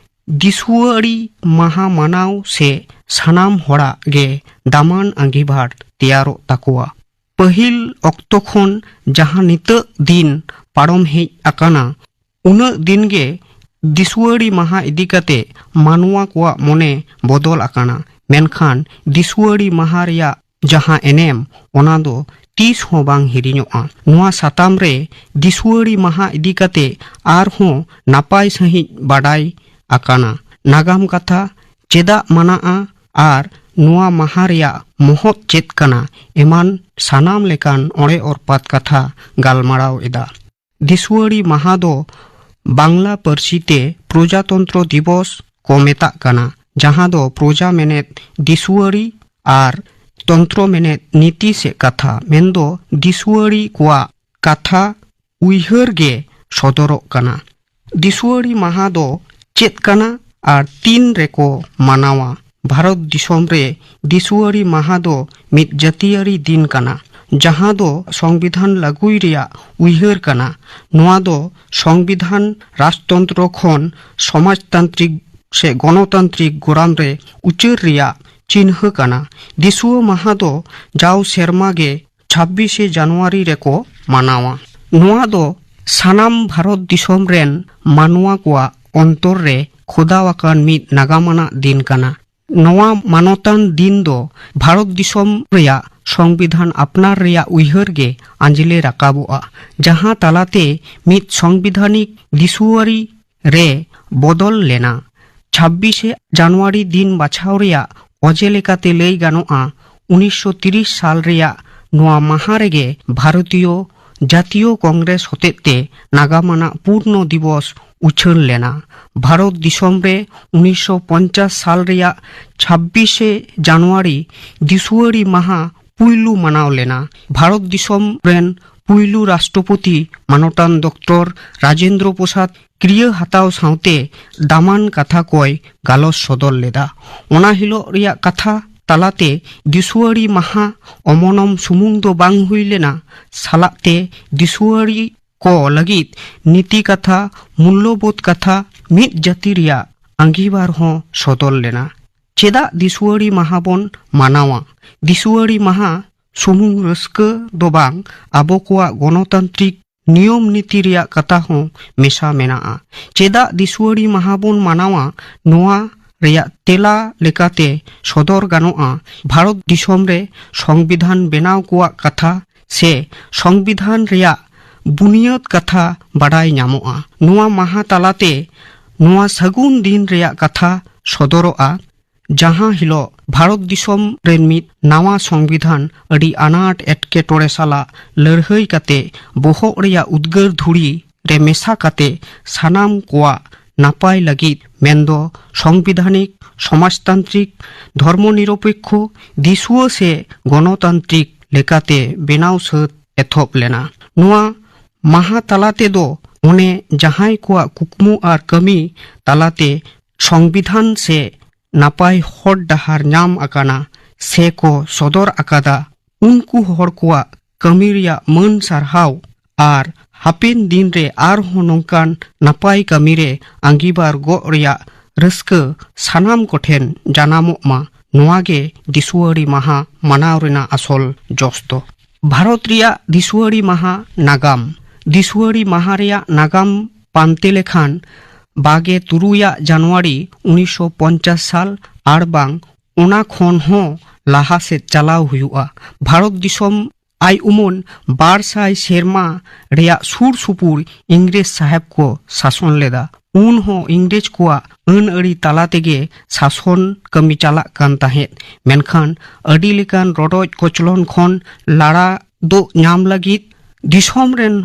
ᱫᱤᱥᱣᱟᱹᱲᱤ ᱢᱟᱦᱟ ᱢᱟᱱᱟᱣ ᱥᱮ ᱥᱟᱱᱟᱢ ᱦᱚᱲᱟᱜ ᱜᱮ ᱫᱟᱢᱟᱱ ᱟᱸᱜᱤᱵᱷᱟᱨ ᱛᱮᱭᱟᱨᱚᱜ ᱛᱟᱠᱚᱣᱟ᱾ ᱯᱟᱹᱦᱤᱞ ᱚᱠᱛᱚ ᱠᱷᱚᱱ ᱡᱟᱦᱟᱸ ᱱᱤᱛᱟᱹᱜ ᱫᱤᱱ ᱯᱟᱨᱚᱢ ᱦᱮᱡ ᱟᱠᱟᱱᱟ, ᱩᱱᱟᱹᱜ ᱫᱤᱱ ᱜᱮ ᱫᱤᱥᱣᱟᱹᱲᱤ ᱢᱟᱦᱟ ᱤᱫᱤ ᱠᱟᱛᱮ ᱢᱟᱱᱣᱟ ᱠᱚᱣᱟᱜ ᱢᱚᱱᱮ ᱵᱚᱫᱚᱞ ᱟᱠᱟᱱᱟ, ᱢᱮᱱᱠᱷᱟᱱ ᱫᱤᱥᱣᱟᱹᱲᱤ ᱢᱟᱦᱟ ᱨᱮᱭᱟᱜ ᱡᱟᱦᱟᱸ ᱮᱱᱮᱢ, ᱚᱱᱟ ᱫᱚ ᱛᱤᱥ ᱦᱚᱸ ᱵᱟᱝ ᱦᱤᱲᱤᱧᱚᱜᱼᱟ᱾ ᱱᱚᱣᱟ ᱥᱟᱛᱟᱢ ᱨᱮ ᱫᱤᱥᱣᱟᱹᱲᱤ ᱢᱟᱦᱟ ᱤᱫᱤ ᱠᱟᱛᱮ ᱟᱨᱦᱚᱸ ᱱᱟᱯᱟᱭ ᱥᱟᱺᱦᱤᱡ ᱵᱟᱰᱟᱭ ᱟᱠᱟᱱᱟ᱾ ᱱᱟᱜᱟᱢ ᱠᱟᱛᱷᱟ, ᱪᱮᱫᱟᱜ ᱢᱟᱱᱟᱜᱼᱟ ᱟᱨ ᱱᱚᱣᱟ ᱢᱟᱦᱟ ᱨᱮᱭᱟᱜ ᱢᱚᱦᱚᱛ ᱪᱮᱫ ᱠᱟᱱᱟ, ᱮᱢᱟᱱ ᱥᱟᱱᱟᱢ ᱞᱮᱠᱟᱱ ᱚᱲᱮ ᱚᱨᱯᱟᱛ ᱠᱟᱛᱷᱟ ᱜᱟᱞᱢᱟᱨᱟᱣ ᱮᱫᱟ᱾ ᱫᱤᱥᱣᱟᱹᱲᱤ ᱢᱟᱦᱟ ᱫᱚ ᱵᱟᱝᱞᱟ ᱯᱟᱹᱨᱥᱤ ᱛᱮ ᱯᱨᱚᱡᱟᱛᱚᱱᱛᱨᱚ ᱫᱤᱵᱚᱥ ᱠᱚ ᱢᱮᱛᱟᱜ ᱠᱟᱱᱟ, ᱡᱟᱦᱟᱸ ᱫᱚ ᱯᱨᱚᱡᱟ ᱢᱮᱱᱮᱫ ᱫᱤᱥᱣᱟᱹᱲᱤ ᱟᱨ ᱛᱚᱱᱛᱨᱚ ᱢᱮᱱᱮᱫ ᱱᱤᱛᱤ ᱥᱮ ᱠᱟᱛᱷᱟ, ᱢᱮᱱᱫᱚ ᱫᱤᱥᱣᱟᱹᱲᱤ ᱠᱚᱣᱟᱜ ᱠᱟᱛᱷᱟ ᱩᱭᱦᱟᱹᱨ ᱜᱮ ᱥᱚᱫᱚᱨᱚᱜ ᱠᱟᱱᱟ᱾ ᱫᱤᱥᱣᱟᱹᱲᱤ ᱢᱟᱦᱟ ᱫᱚ ᱪᱮᱫ ᱠᱟᱱᱟ ᱟᱨ ᱛᱤᱱ ᱨᱮᱠᱚ ᱢᱟᱱᱟᱣᱟ? ᱵᱷᱟᱨᱚᱛ ᱫᱤᱥᱚᱢ ᱨᱮ ᱫᱤᱥᱣᱟᱹᱲᱤ ᱢᱟᱦᱟ ᱫᱚ ᱢᱤᱫ ᱡᱟᱹᱛᱤᱭᱟᱹᱨᱤ ᱫᱤᱱ ᱠᱟᱱᱟ, ᱡᱟᱦᱟᱸ ᱫᱚ ᱥᱚᱝᱵᱤᱫᱷᱟᱱ ᱞᱟᱹᱜᱩᱭ ᱨᱮᱭᱟᱜ ᱩᱭᱦᱟᱹᱨ ᱠᱟᱱᱟ᱾ ᱱᱚᱣᱟ ᱫᱚ ᱥᱚᱝᱵᱤᱫᱷᱟᱱ, ᱨᱟᱡᱽᱛᱚᱱᱛᱨᱚ ᱠᱷᱚᱱ ᱥᱚᱢᱟᱡᱽᱛᱟᱱᱛᱨᱤᱠ ᱥᱮ ᱜᱚᱱᱚᱛᱟᱱᱛᱨᱤᱠ ᱜᱚᱨᱟᱢ ᱨᱮ ᱩᱪᱟᱹᱲ ᱨᱮᱭᱟᱜ ᱪᱤᱱᱦᱟᱹ ᱠᱟᱱᱟ᱾ ᱫᱤᱥᱣᱟᱹ ᱢᱟᱦᱟ ᱫᱚ ᱡᱟᱣ ᱥᱮᱨᱢᱟ ᱜᱮ ᱪᱷᱟᱵᱵᱤᱥᱮ ᱡᱟᱱᱩᱣᱟᱨᱤ ᱨᱮᱠᱚ ᱢᱟᱱᱟᱣᱟ᱾ ᱱᱚᱣᱟ ᱫᱚ ᱥᱟᱱᱟᱢ ᱵᱷᱟᱨᱚᱛ ᱫᱤᱥᱚᱢ ᱨᱮᱱ ᱢᱟᱱᱣᱟ ᱠᱚᱣᱟᱜ ᱚᱱᱛᱚᱨ ᱨᱮ ᱠᱷᱚᱫᱟᱣ ᱟᱠᱟᱱ ᱢᱤᱫ ᱱᱟᱜᱟᱢ ᱟᱱᱟᱜ ᱫᱤᱱ ᱠᱟᱱᱟ᱾ ᱱᱚᱣᱟ ᱢᱟᱱᱚᱛᱟᱱ ᱫᱤᱱ ᱫᱚ ᱵᱷᱟᱨᱚᱛ ᱫᱤᱥᱚᱢ ᱨᱮᱭᱟᱜ ᱥᱚᱝᱵᱤᱫᱷᱟᱱ ᱟᱯᱱᱟᱨ ᱨᱮᱭᱟᱜ ᱩᱭᱦᱟᱹᱨ ᱜᱮ ᱟᱸᱡᱽᱞᱮ ᱨᱟᱠᱟᱵᱚᱜᱼᱟ, ᱡᱟᱦᱟᱸ ᱛᱟᱞᱟᱛᱮ ᱢᱤᱫ ᱥᱚᱝᱵᱤᱫᱷᱟᱱᱤᱠ ᱫᱤᱥᱩᱣᱟᱹᱨᱤ ᱨᱮ ᱵᱚᱫᱚᱞ ᱞᱮᱱᱟ᱾ ᱪᱷᱟᱵᱵᱤᱥᱮ ᱡᱟᱱᱩᱣᱟᱨᱤ ᱫᱤᱱ ᱵᱟᱪᱷᱟᱣ ᱨᱮᱭᱟᱜ ᱚᱡᱮ ᱞᱮᱠᱟᱛᱮ ᱞᱟᱹᱭ ᱜᱟᱱᱚᱜᱼᱟ, ᱩᱱᱤᱥᱥᱚ ᱛᱤᱨᱤᱥ ᱥᱟᱞ ᱨᱮᱭᱟᱜ ᱱᱚᱣᱟ ᱢᱟᱦᱟ ᱨᱮᱜᱮ ᱵᱷᱟᱨᱚᱛᱤᱭᱚ ᱡᱟᱛᱤᱭᱚ ᱠᱚᱝᱜᱨᱮᱥ ᱦᱚᱛᱮᱛᱮ ᱱᱟᱜᱟᱢ ᱟᱱᱟᱜ ᱯᱩᱨᱱᱚ ᱫᱤᱵᱚᱥ ᱩᱪᱷᱟᱹᱱ ᱞᱮᱱᱟ᱾ ᱵᱷᱟᱨᱚᱛ ᱫᱤᱥᱚᱢ ᱨᱮ ᱩᱱᱤᱥᱥᱚ ᱯᱚᱧᱪᱟᱥ ᱥᱟᱞ ᱨᱮᱭᱟᱜ ᱪᱷᱟᱵᱵᱤᱥᱮ ᱡᱟᱱᱩᱣᱟᱨᱤ ᱫᱤᱥᱩᱣᱟᱹᱨᱤ ᱢᱟᱦᱟ ᱯᱩᱭᱞᱩ ᱢᱟᱱᱟᱣ ᱞᱮᱱᱟ᱾ ᱵᱷᱟᱨᱚᱛ ᱫᱤᱥᱚᱢ ᱨᱮᱱ ᱯᱩᱭᱞᱩ ᱨᱟᱥᱴᱨᱚᱯᱚᱛᱤ ᱢᱟᱱᱚᱛᱟᱱ ᱰᱚᱠᱴᱚᱨ ᱨᱟᱡᱮᱱᱫᱨᱚ ᱯᱨᱚᱥᱟᱫᱽ ᱠᱤᱨᱤᱭᱟᱹ ᱦᱟᱛᱟᱣ ᱥᱟᱶᱛᱮ ᱫᱟᱢᱟᱱ ᱠᱟᱛᱷᱟ ᱠᱚᱭ ᱜᱟᱞᱚᱪ ᱥᱚᱫᱚᱨ ᱞᱮᱫᱟ᱾ ᱚᱱᱟ ᱦᱤᱞᱚᱜ ᱨᱮᱭᱟᱜ ᱠᱟᱛᱷᱟ ᱛᱟᱞᱟᱛᱮ ᱫᱤᱥᱩᱣᱟᱹᱨᱤ ᱢᱟᱦᱟ ᱚᱢᱚᱱᱚᱢ ᱥᱩᱢᱩᱝ ᱫᱚ ᱵᱟᱝ ᱦᱩᱭ ᱞᱮᱱᱟ, ᱥᱟᱞᱟᱜ ᱛᱮ ᱫᱤᱥᱩᱣᱟᱹᱨᱤ ᱠᱚ ᱞᱟᱹᱜᱤᱫ ᱱᱤᱛᱤ ᱠᱟᱛᱷᱟ, ᱢᱩᱞᱞᱚᱵᱳᱫᱷ ᱠᱟᱛᱷᱟ, ᱢᱤᱫ ᱡᱟᱹᱛᱤ ᱨᱮᱭᱟᱜ ᱟᱸᱜᱤᱵᱷᱟᱨ ᱦᱚᱸ ᱥᱚᱫᱚᱨ ᱞᱮᱱᱟ᱾ ᱪᱮᱫᱟᱜ ᱫᱤᱥᱩᱣᱟᱹᱨᱤ ᱢᱟᱦᱟ ᱵᱚᱱ ᱢᱟᱱᱟᱣᱟ? ᱫᱤᱥᱩᱣᱟᱹᱨᱤ ᱢᱟᱦᱟ ᱥᱩᱢᱩᱝ ᱨᱟᱹᱥᱠᱟᱹ ᱫᱚ ᱵᱟᱝ, ᱟᱵᱚ ᱠᱚᱣᱟᱜ ᱜᱚᱱᱚᱛᱟᱱᱛᱨᱤᱠ ᱱᱤᱭᱚᱢ ᱱᱤᱛᱤ ᱨᱮᱭᱟᱜ ᱠᱟᱛᱷᱟ ᱦᱚᱸ ᱢᱮᱥᱟ ᱢᱮᱱᱟᱜᱼᱟ᱾ ᱪᱮᱫᱟᱜ ᱫᱤᱥᱩᱣᱟᱹᱨᱤ ᱢᱟᱦᱟ ᱵᱚᱱ ᱢᱟᱱᱟᱣᱟ? ᱱᱚᱣᱟ ᱨᱮᱭᱟᱜ ᱛᱮᱞᱟ ᱞᱮᱠᱟᱛᱮ ᱥᱚᱫᱚᱨ ᱜᱟᱱᱚᱜᱼᱟ, ᱵᱷᱟᱨᱚᱛ ᱫᱤᱥᱚᱢ ᱨᱮ ᱥᱚᱝᱵᱤᱫᱷᱟᱱ ᱵᱮᱱᱟᱣ ᱠᱚᱣᱟᱜ ᱠᱟᱛᱷᱟ ᱥᱮ ᱥᱚᱝᱵᱤᱫᱷᱟᱱ ᱨᱮᱭᱟᱜ ᱵᱩᱱᱤᱭᱟᱹᱫ ᱠᱟᱛᱷᱟ ᱵᱟᱰᱟᱭ ᱧᱟᱢᱚᱜᱼᱟ᱾ ᱱᱚᱣᱟ ᱢᱟᱦᱟ ᱛᱟᱞᱟᱛᱮ ᱱᱚᱣᱟ ᱥᱟᱹᱜᱩᱱ ᱫᱤᱱ ᱨᱮᱭᱟᱜ ᱠᱟᱛᱷᱟ ᱥᱚᱫᱚᱨᱚᱜᱼᱟ, ᱡᱟᱦᱟᱸ ᱦᱤᱞᱚᱜ ᱵᱷᱟᱨᱚᱛ ᱫᱤᱥᱚᱢ ᱨᱮᱱ ᱢᱤᱫ ᱱᱟᱣᱟ ᱥᱚᱝᱵᱤᱫᱷᱟᱱ ᱟᱹᱰᱤ ᱟᱱᱟᱴ ᱮᱴᱠᱮᱴᱚᱬᱮ ᱥᱟᱞᱟᱜ ᱞᱟᱹᱲᱦᱟᱹᱭ ᱠᱟᱛᱮ ᱵᱚᱦᱚᱜ ᱨᱮᱭᱟᱜ ᱩᱫᱽᱜᱟᱹᱨ ᱫᱷᱩᱲᱤ ᱨᱮ ᱢᱮᱥᱟ ᱠᱟᱛᱮ ᱥᱟᱱᱟᱢ ᱠᱚᱣᱟᱜ ᱱᱟᱯᱟᱭ ᱞᱟᱹᱜᱤᱫ, ᱢᱮᱱᱫᱚ ᱥᱚᱝᱵᱤᱫᱷᱟᱱᱤᱠ, ᱥᱚᱢᱟᱡᱽᱛᱟᱱᱛᱨᱤᱠ, ᱫᱷᱚᱨᱢᱚ ᱱᱤᱨᱚᱯᱮᱠᱠᱷᱚ, ᱫᱤᱥᱩᱣᱟᱹ ᱥᱮ ᱜᱚᱱᱚᱛᱟᱱᱛᱨᱤᱠ ᱞᱮᱠᱟᱛᱮ ᱵᱮᱱᱟᱣ ᱥᱟᱹᱛ ᱮᱛᱚᱦᱚᱵ ᱞᱮᱱᱟ᱾ ᱱᱚᱣᱟ ᱢᱟᱦᱟ ᱛᱟᱞᱟ ᱛᱮᱫᱚ ᱚᱱᱮ ᱡᱟᱦᱟᱸᱭ ᱠᱚᱣᱟᱜ ᱠᱩᱠᱢᱩ ᱟᱨ ᱠᱟᱹᱢᱤ ᱛᱟᱞᱟᱛᱮ ᱥᱚᱝᱵᱤᱫᱷᱟᱱ ᱥᱮ ᱱᱟᱯᱟᱭ ᱦᱚᱨ ᱰᱟᱦᱟᱨ ᱧᱟᱢ ᱟᱠᱟᱱᱟ ᱥᱮ ᱠᱚ ᱥᱚᱫᱚᱨ ᱟᱠᱟᱫᱟ, ᱩᱱᱠᱩ ᱦᱚᱲ ᱠᱚᱣᱟᱜ ᱠᱟᱹᱢᱤ ᱨᱮᱭᱟᱜ ᱢᱟᱹᱱ ᱥᱟᱨᱦᱟᱣ ᱟᱨ ᱦᱟᱯᱮᱱ ᱫᱤᱱ ᱨᱮ ᱟᱨᱦᱚᱸ ᱱᱚᱝᱠᱟᱱ ᱱᱟᱯᱟᱭ ᱠᱟᱹᱢᱤ ᱨᱮ ᱟᱸᱜᱤᱵᱟᱨ ᱜᱚᱜ ᱨᱮᱭᱟᱜ ᱨᱟᱹᱥᱠᱟᱹ ᱥᱟᱱᱟᱢ ᱠᱚᱴᱷᱮᱱ ᱡᱟᱱᱟᱢᱚᱜ ᱢᱟ, ᱱᱚᱣᱟ ᱜᱮ ᱫᱤᱥᱩᱣᱟᱹᱨᱤ ᱢᱟᱦᱟ ᱢᱟᱱᱟᱣ ᱨᱮᱱᱟᱜ ᱟᱥᱚᱞ ᱡᱚᱥ ᱫᱚ᱾ ᱵᱷᱟᱨᱚᱛ ᱨᱮᱭᱟᱜ ᱫᱤᱥᱩᱣᱟᱹᱲᱤ ᱢᱟᱦᱟ ᱱᱟᱜᱟᱢ᱾ ᱫᱤᱥᱩᱣᱟᱹᱲᱤ ᱢᱟᱦᱟ ᱨᱮᱭᱟᱜ ᱱᱟᱜᱟᱢ ᱯᱟᱱᱛᱮ ᱞᱮᱠᱷᱟᱱ, ᱵᱟᱜᱮ ᱛᱩᱨᱩᱭᱟᱜ ᱡᱟᱱᱩᱣᱟᱨᱤ ᱩᱱᱤᱥᱥᱚ ᱯᱚᱧᱪᱟᱥ ᱥᱟᱞ ᱟᱨ ᱵᱟᱝ ᱚᱱᱟ ᱠᱷᱚᱱ ᱦᱚᱸ ᱞᱟᱦᱟ ᱥᱮᱫ ᱪᱟᱞᱟᱣ ᱦᱩᱭᱩᱜᱼᱟ᱾ ᱵᱷᱟᱨᱚᱛ ᱫᱤᱥᱚᱢ ᱟᱭ ᱩᱢᱟᱹᱱ ᱵᱟᱨ ᱥᱟᱭ ᱥᱮᱨᱢᱟ ᱨᱮᱭᱟᱜ ᱥᱩᱨ ᱥᱩᱯᱩᱨ ᱤᱝᱨᱮᱡᱽ ᱥᱟᱦᱮᱵᱽ ᱠᱚ ᱥᱟᱥᱚᱱ ᱞᱮᱫᱟ᱾ ᱩᱱ ᱦᱚᱸ ᱤᱝᱨᱮᱡᱽ ᱠᱚᱣᱟᱜ ᱟᱹᱱ ᱟᱹᱨᱤ ᱛᱟᱞᱟ ᱛᱮᱜᱮ ᱥᱟᱥᱚᱱ ᱠᱟᱹᱢᱤ ᱪᱟᱞᱟᱜ ᱠᱟᱱ ᱛᱟᱦᱮᱸᱫ᱾ ᱢᱮᱱᱠᱷᱟᱱ ᱟᱹᱰᱤ ᱞᱮᱠᱟᱱ ᱨᱚᱰᱚᱡ ᱠᱚᱪᱞᱚᱱ ᱠᱷᱚᱱ ᱞᱟᱲᱟ ᱫᱚ ᱧᱟᱢ ᱞᱟᱹᱜᱤᱫ ᱫᱤᱥᱚᱢ ᱨᱮᱱ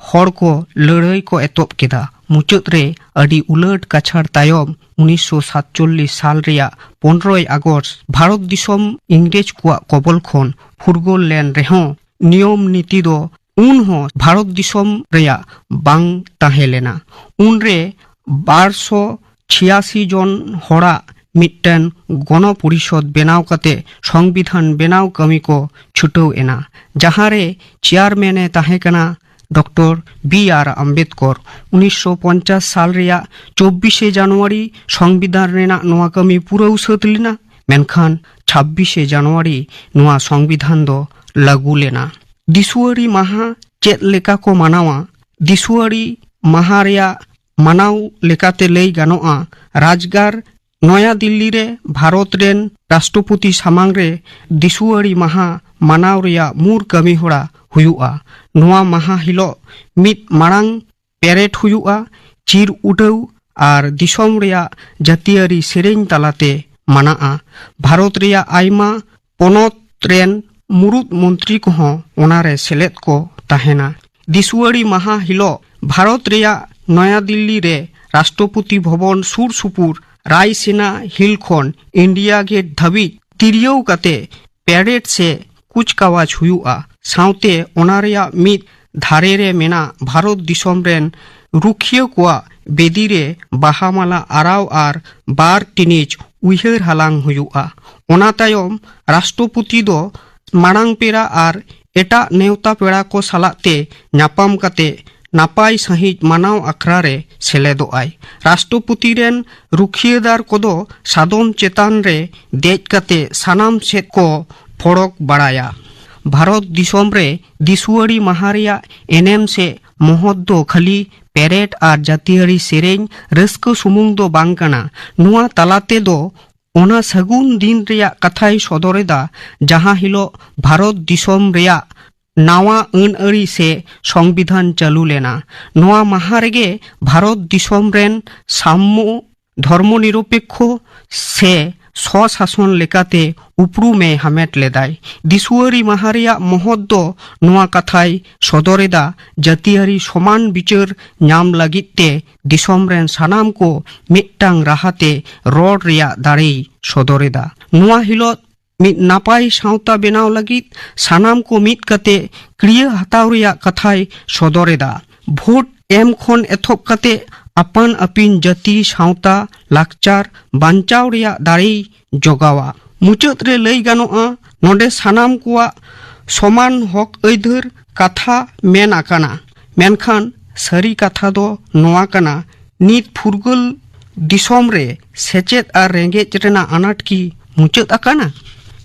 ᱦᱚᱲ ᱠᱚ ᱞᱟᱹᱲᱦᱟᱹᱭ ᱠᱚ ᱮᱛᱚᱦᱚᱵ ᱠᱮᱫᱟ᱾ ᱢᱩᱪᱟᱹᱫ ᱨᱮ ᱟᱹᱰᱤ ᱩᱞᱟᱹᱴ ᱠᱟᱪᱷᱟᱲ ᱛᱟᱭᱚᱢ ᱩᱱᱤᱥᱥᱚ ᱥᱟᱛᱪᱚᱞᱞᱤᱥ ᱥᱟᱞ ᱨᱮᱭᱟᱜ ᱯᱚᱱᱨᱚᱭ ᱟᱜᱚᱥᱴ ᱵᱷᱟᱨᱚᱛ ᱫᱤᱥᱚᱢ ᱤᱝᱨᱮᱡᱽ ᱠᱚᱣᱟᱜ ᱠᱚᱵᱚᱞ ᱠᱷᱚᱱ ᱯᱷᱩᱨᱜᱟᱹᱞ ᱞᱮᱱ ᱨᱮᱦᱚᱸ, ᱱᱤᱭᱚᱢ ᱱᱤᱛᱤ ᱫᱚ ᱩᱱ ᱦᱚᱸ ᱵᱷᱟᱨᱚᱛ ᱫᱤᱥᱚᱢ ᱨᱮᱭᱟᱜ ᱵᱟᱝ ᱛᱟᱦᱮᱸ ᱞᱮᱱᱟ᱾ ᱩᱱᱨᱮ ᱵᱟᱨᱥᱚ ᱪᱷᱤᱭᱟᱥᱤ ᱡᱚᱱ ᱦᱚᱲᱟᱜ ᱢᱤᱫᱴᱮᱱ ᱜᱚᱱᱚ ᱯᱚᱨᱤᱥᱚᱫ ᱵᱮᱱᱟᱣ ᱠᱟᱛᱮ ᱥᱚᱝᱵᱤᱫᱷᱟᱱ ᱵᱮᱱᱟᱣ ᱠᱟᱹᱢᱤ ᱠᱚ ᱪᱷᱩᱴᱟᱹᱣ ᱮᱱᱟ, ᱡᱟᱦᱟᱸ ᱨᱮ ᱪᱮᱭᱟᱨᱢᱮᱱ ᱮ ᱛᱟᱦᱮᱸ ᱠᱟᱱᱟ ᱰᱚᱠᱴᱚᱨ ᱵᱤ ᱟᱨ ᱟᱢᱵᱮᱫᱠᱚᱨ᱾ ᱩᱱᱤᱥᱥᱚ ᱯᱚᱧᱪᱟᱥ ᱥᱟᱞ ᱨᱮᱭᱟᱜ ᱪᱚᱵᱵᱤᱥᱮ ᱡᱟᱱᱩᱣᱟᱨᱤ ᱥᱚᱝᱵᱤᱫᱷᱟᱱ ᱨᱮᱱᱟᱜ ᱱᱚᱣᱟ ᱠᱟᱹᱢᱤ ᱯᱩᱨᱟᱹᱣ ᱥᱟᱹᱛ ᱞᱮᱱᱟ, ᱢᱮᱱᱠᱷᱟᱱ ᱪᱷᱟᱵᱵᱤᱥᱮ ᱡᱟᱱᱩᱣᱟᱨᱤ ᱱᱚᱣᱟ ᱥᱚᱝᱵᱤᱫᱷᱟᱱ ᱫᱚ ᱞᱟᱹᱜᱩ ᱞᱮᱱᱟ᱾ ᱫᱤᱥᱩᱣᱟᱹᱲᱤ ᱢᱟᱦᱟ ᱪᱮᱫ ᱞᱮᱠᱟ ᱠᱚ ᱢᱟᱱᱟᱣᱟ? ᱫᱤᱥᱩᱣᱟᱹᱲᱤ ᱢᱟᱦᱟ ᱨᱮᱭᱟᱜ ᱢᱟᱱᱟᱣ ᱞᱮᱠᱟᱛᱮ ᱞᱟᱹᱭ ᱜᱟᱱᱚᱜᱼᱟ, ᱨᱟᱡᱽᱜᱟᱲ ᱱᱚᱭᱟ ᱫᱤᱞᱞᱤ ᱨᱮ ᱵᱷᱟᱨᱚᱛ ᱨᱮᱱ ᱨᱟᱥᱴᱨᱚᱯᱚᱛᱤ ᱥᱟᱢᱟᱝ ᱨᱮ ᱫᱤᱥᱩᱣᱟᱹᱲᱤ ᱢᱟᱦᱟ ᱢᱟᱱᱟᱣ ᱨᱮᱭᱟᱜ ᱢᱩᱨ ᱠᱟᱹᱢᱤᱦᱚᱨᱟ ᱦᱩᱭᱩᱜᱼᱟ᱾ ᱱᱚᱣᱟ ᱢᱟᱦᱟ ᱦᱤᱞᱚᱜ ᱢᱤᱫ ᱢᱟᱲᱟᱝ ᱯᱮᱨᱮᱰ ᱦᱩᱭᱩᱜᱼᱟ, ᱪᱤᱨ ᱩᱰᱟᱹᱣ ᱟᱨ ᱫᱤᱥᱚᱢ ᱨᱮᱭᱟᱜ ᱡᱟᱹᱛᱤᱭᱟᱹᱨᱤ ᱥᱮᱨᱮᱧ ᱛᱟᱞᱟᱛᱮ ᱢᱟᱱᱟᱜᱼᱟ᱾ ᱵᱷᱟᱨᱚᱛ ᱨᱮᱭᱟᱜ ᱟᱭᱢᱟ ᱯᱚᱱᱚᱛ ᱨᱮᱱ ᱢᱩᱲᱩᱫ ᱢᱚᱱᱛᱨᱤ ᱠᱚᱦᱚᱸ ᱚᱱᱟᱨᱮ ᱥᱮᱞᱮᱫ ᱠᱚ ᱛᱟᱦᱮᱱᱟ᱾ ᱫᱤᱥᱩᱣᱟᱹᱲᱤ ᱢᱟᱦᱟ ᱦᱤᱞᱚᱜ ᱵᱷᱟᱨᱚᱛ ᱨᱮᱭᱟᱜ ᱱᱚᱭᱟ ᱫᱤᱞᱞᱤ ᱨᱮ ᱨᱟᱥᱴᱨᱚᱯᱚᱛᱤ ᱵᱷᱚᱵᱚᱱ ᱥᱩᱨ ᱥᱩᱯᱩᱨ ᱨᱟᱭᱥᱤᱱᱟ ᱦᱤᱞ ᱠᱷᱚᱱ ᱤᱱᱰᱤᱭᱟ ᱜᱮᱴ ᱫᱷᱟᱹᱵᱤᱡ ᱛᱤᱨᱭᱟᱹᱣ ᱠᱟᱛᱮ ᱯᱮᱨᱮᱰ ᱥᱮ ᱠᱩᱪᱠᱟᱣᱟᱡᱽ ᱦᱩᱭᱩᱜᱼᱟ᱾ ᱥᱟᱶᱛᱮ ᱚᱱᱟ ᱨᱮᱭᱟᱜ ᱢᱤᱫ ᱫᱷᱟᱨᱮ ᱨᱮ ᱢᱮᱱᱟᱜ ᱵᱷᱟᱨᱚᱛ ᱫᱤᱥᱚᱢ ᱨᱮᱱ ᱨᱩᱠᱷᱤᱭᱟᱹ ᱠᱚᱣᱟᱜ ᱵᱮᱫᱤ ᱨᱮ ᱵᱟᱦᱟ ᱢᱟᱞᱟ ᱟᱨᱟᱣ ᱟᱨ ᱵᱟᱨ ᱴᱤᱱᱤᱡ ᱩᱭᱦᱟᱹᱨ ᱦᱟᱞᱟᱝ ᱦᱩᱭᱩᱜᱼᱟ᱾ ᱚᱱᱟ ᱛᱟᱭᱚᱢ ᱨᱟᱥᱴᱨᱚᱯᱚᱛᱤ ᱫᱚ ᱢᱟᱲᱟᱝ ᱯᱮᱲᱟ ᱟᱨ ᱮᱴᱟᱜ ᱱᱮᱣᱛᱟ ᱯᱮᱲᱟ ᱠᱚ ᱥᱟᱞᱟᱜ ᱛᱮ ᱧᱟᱯᱟᱢ ᱠᱟᱛᱮ ᱱᱟᱯᱟᱭ ᱥᱟᱺᱦᱤᱡ ᱢᱟᱱᱟᱣ ᱟᱠᱷᱲᱟ ᱨᱮ ᱥᱮᱞᱮᱫᱚᱜ ᱟᱭ᱾ ᱨᱟᱥᱴᱨᱚᱯᱚᱛᱤ ᱨᱮᱱ ᱨᱩᱠᱷᱤᱭᱟᱹᱫᱟᱨ ᱠᱚᱫᱚ ᱥᱟᱫᱚᱢ ᱪᱮᱛᱟᱱ ᱨᱮ ᱫᱮᱡ ᱠᱟᱛᱮ ᱥᱟᱱᱟᱢ ᱥᱮᱫ ᱠᱚ ᱯᱷᱚᱲᱚᱠ ᱵᱟᱲᱟᱭᱟ᱾ ᱵᱷᱟᱨᱚᱛ ᱫᱤᱥᱚᱢ ᱨᱮ ᱫᱤᱥᱩᱣᱟᱹᱨᱤ ᱢᱟᱦᱟ ᱨᱮᱭᱟᱜ ᱮᱱᱮᱢ ᱥᱮ ᱢᱚᱦᱚᱛ ᱫᱚ ᱠᱷᱟᱹᱞᱤ ᱯᱮᱨᱮᱰ ᱟᱨ ᱡᱟᱹᱛᱤᱭᱟᱹᱨᱤ ᱥᱮᱨᱮᱧ ᱨᱟᱹᱥᱠᱟᱹ ᱥᱩᱢᱩᱝ ᱫᱚ ᱵᱟᱝ ᱠᱟᱱᱟ᱾ ᱱᱚᱣᱟ ᱛᱟᱞᱟᱛᱮ ᱫᱚ ᱚᱱᱟ ᱥᱟᱹᱜᱩᱱ ᱫᱤᱱ ᱨᱮᱭᱟᱜ ᱠᱟᱛᱷᱟᱭ ᱥᱚᱫᱚᱨ ᱮᱫᱟ, ᱡᱟᱦᱟᱸ ᱦᱤᱞᱳᱜ ᱵᱷᱟᱨᱚᱛ ᱫᱤᱥᱚᱢ ᱨᱮᱭᱟᱜ ᱱᱟᱣᱟ ᱟᱹᱱ ᱟᱹᱨᱤ ᱥᱮ ᱥᱚᱝᱵᱤᱫᱷᱟᱱ ᱪᱟᱹᱞᱩ ᱞᱮᱱᱟ᱾ ᱱᱚᱣᱟ ᱢᱟᱦᱟ ᱨᱮᱜᱮ ᱵᱷᱟᱨᱚᱛ ᱫᱤᱥᱚᱢ ᱨᱮᱱ ᱥᱟᱢᱢᱚ ᱫᱷᱚᱨᱢᱚ ᱱᱤᱨᱚᱯᱮᱠᱠᱷᱚ ᱥᱮ ᱥᱚᱥᱟᱥᱚᱱ ᱞᱮᱠᱟᱛᱮ ᱩᱯᱨᱩᱢ ᱮ ᱦᱟᱢᱮᱴ ᱞᱮᱫᱟᱭ᱾ ᱫᱤᱥᱩᱣᱟᱹᱨᱤ ᱢᱟᱦᱟ ᱨᱮᱭᱟᱜ ᱢᱚᱦᱚᱛ ᱫᱚ ᱱᱚᱣᱟ ᱠᱟᱛᱷᱟᱭ ᱥᱚᱫᱚᱨ ᱮᱫᱟ, ᱡᱟᱹᱛᱤᱭᱟᱹᱨᱤ ᱥᱚᱢᱟᱱ ᱵᱤᱪᱟᱹᱨ ᱧᱟᱢ ᱞᱟᱹᱜᱤᱫ ᱛᱮ ᱫᱤᱥᱚᱢ ᱨᱮᱱ ᱥᱟᱱᱟᱢ ᱠᱚ ᱢᱤᱫᱴᱟᱝ ᱨᱟᱦᱟ ᱛᱮ ᱨᱚᱲ ᱨᱮᱭᱟᱜ ᱫᱟᱲᱮᱭ ᱥᱚᱫᱚᱨ ᱮᱫᱟ᱾ ᱱᱚᱣᱟ ᱦᱤᱞᱳᱜ ᱢᱤᱫ ᱱᱟᱯᱟᱭ ᱥᱟᱶᱛᱟ ᱵᱮᱱᱟᱣ ᱞᱟᱹᱜᱤᱫ ᱥᱟᱱᱟᱢ ᱠᱚ ᱢᱤᱫ ᱠᱟᱛᱮ ᱠᱨᱤᱭᱟᱹ ᱦᱟᱛᱟᱣ ᱨᱮᱭᱟᱜ ᱠᱟᱛᱷᱟᱭ ᱥᱚᱫᱚᱨ ᱮᱫᱟ᱾ ᱵᱷᱳᱴ ᱮᱢ ᱠᱷᱚᱱ ᱮᱛᱚᱦᱚᱵ ᱠᱟᱛᱮ ᱟᱯᱟᱱ ᱟᱹᱯᱤᱱ ᱡᱟᱹᱛᱤ, ᱥᱟᱶᱛᱟ, ᱞᱟᱠᱪᱟᱨ ᱵᱟᱧᱪᱟᱣ ᱨᱮᱭᱟᱜ ᱫᱟᱲᱮᱭ ᱡᱚᱜᱟᱣᱟ᱾ ᱢᱩᱪᱟᱹᱫ ᱨᱮ ᱞᱟᱹᱭ ᱜᱟᱱᱚᱜᱼᱟ, ᱱᱚᱰᱮ ᱥᱟᱱᱟᱢ ᱠᱚᱣᱟᱜ ᱥᱚᱢᱟᱱ ᱦᱚᱠ ᱟᱹᱭᱫᱟᱹᱨ ᱠᱟᱛᱷᱟ ᱢᱮᱱ ᱟᱠᱟᱱᱟ᱾ ᱢᱮᱱᱠᱷᱟᱱ ᱥᱟᱹᱨᱤ ᱠᱟᱛᱷᱟ ᱫᱚ ᱱᱚᱣᱟ ᱠᱟᱱᱟ, ᱱᱤᱛ ᱯᱷᱩᱨᱜᱟᱹᱞ ᱫᱤᱥᱚᱢ ᱨᱮ ᱥᱮᱪᱮᱫ ᱟᱨ ᱨᱮᱸᱜᱮᱡ ᱨᱮᱱᱟᱜ ᱟᱱᱟᱴ ᱠᱤ ᱢᱩᱪᱟᱹᱫ ᱟᱠᱟᱱᱟ?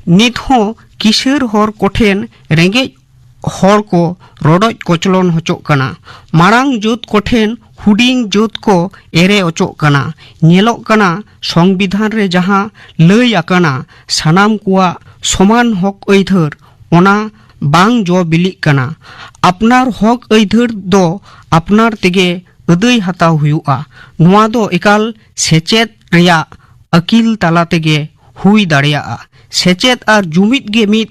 ᱱᱤᱛ ᱦᱚᱸ ᱠᱤᱥᱟᱹᱬ ᱦᱚᱲ ᱠᱚᱴᱷᱮᱱ ᱨᱮᱸᱜᱮᱡ ᱦᱚᱲ ᱠᱚ ᱨᱚᱰᱚᱡ ᱠᱚᱪᱞᱚᱱ ᱦᱚᱪᱚᱜ ᱠᱟᱱᱟ᱾ ᱢᱟᱲᱟᱝ ᱡᱟᱹᱛ ᱠᱚᱴᱷᱮᱱ ᱦᱩᱰᱤᱧ ᱡᱟᱹᱛ ᱠᱚ ᱮᱲᱮ ᱚᱪᱚᱜ ᱠᱟᱱᱟ᱾ ᱧᱮᱞᱚᱜ ᱠᱟᱱᱟ, ᱥᱚᱝᱵᱤᱫᱷᱟᱱ ᱨᱮ ᱡᱟᱦᱟᱸ ᱞᱟᱹᱭ ᱟᱠᱟᱱᱟ, ᱥᱟᱱᱟᱢ ᱠᱚᱣᱟᱜ ᱥᱚᱢᱟᱱ ᱦᱚᱠ ᱟᱹᱭᱫᱟᱹᱨ, ᱚᱱᱟ ᱵᱟᱝ ᱡᱚ ᱵᱤᱞᱤᱜ ᱠᱟᱱᱟ᱾ ᱟᱯᱱᱟᱨ ᱦᱚᱠ ᱟᱹᱭᱫᱟᱹᱨ ᱫᱚ ᱟᱯᱱᱟᱨ ᱛᱮᱜᱮ ᱟᱹᱫᱟᱹᱭ ᱦᱟᱛᱟᱣ ᱦᱩᱭᱩᱜᱼᱟ᱾ ᱱᱚᱣᱟ ᱫᱚ ᱮᱠᱟᱞ ᱥᱮᱪᱮᱫ ᱨᱮᱭᱟᱜ ᱟᱹᱠᱤᱞ ᱛᱟᱞᱟ ᱛᱮᱜᱮ ᱦᱩᱭ ᱫᱟᱲᱮᱭᱟᱜᱼᱟ᱾ ᱥᱮᱪᱮᱫ ᱟᱨ ᱡᱩᱢᱤᱫ ᱜᱮ ᱢᱤᱫ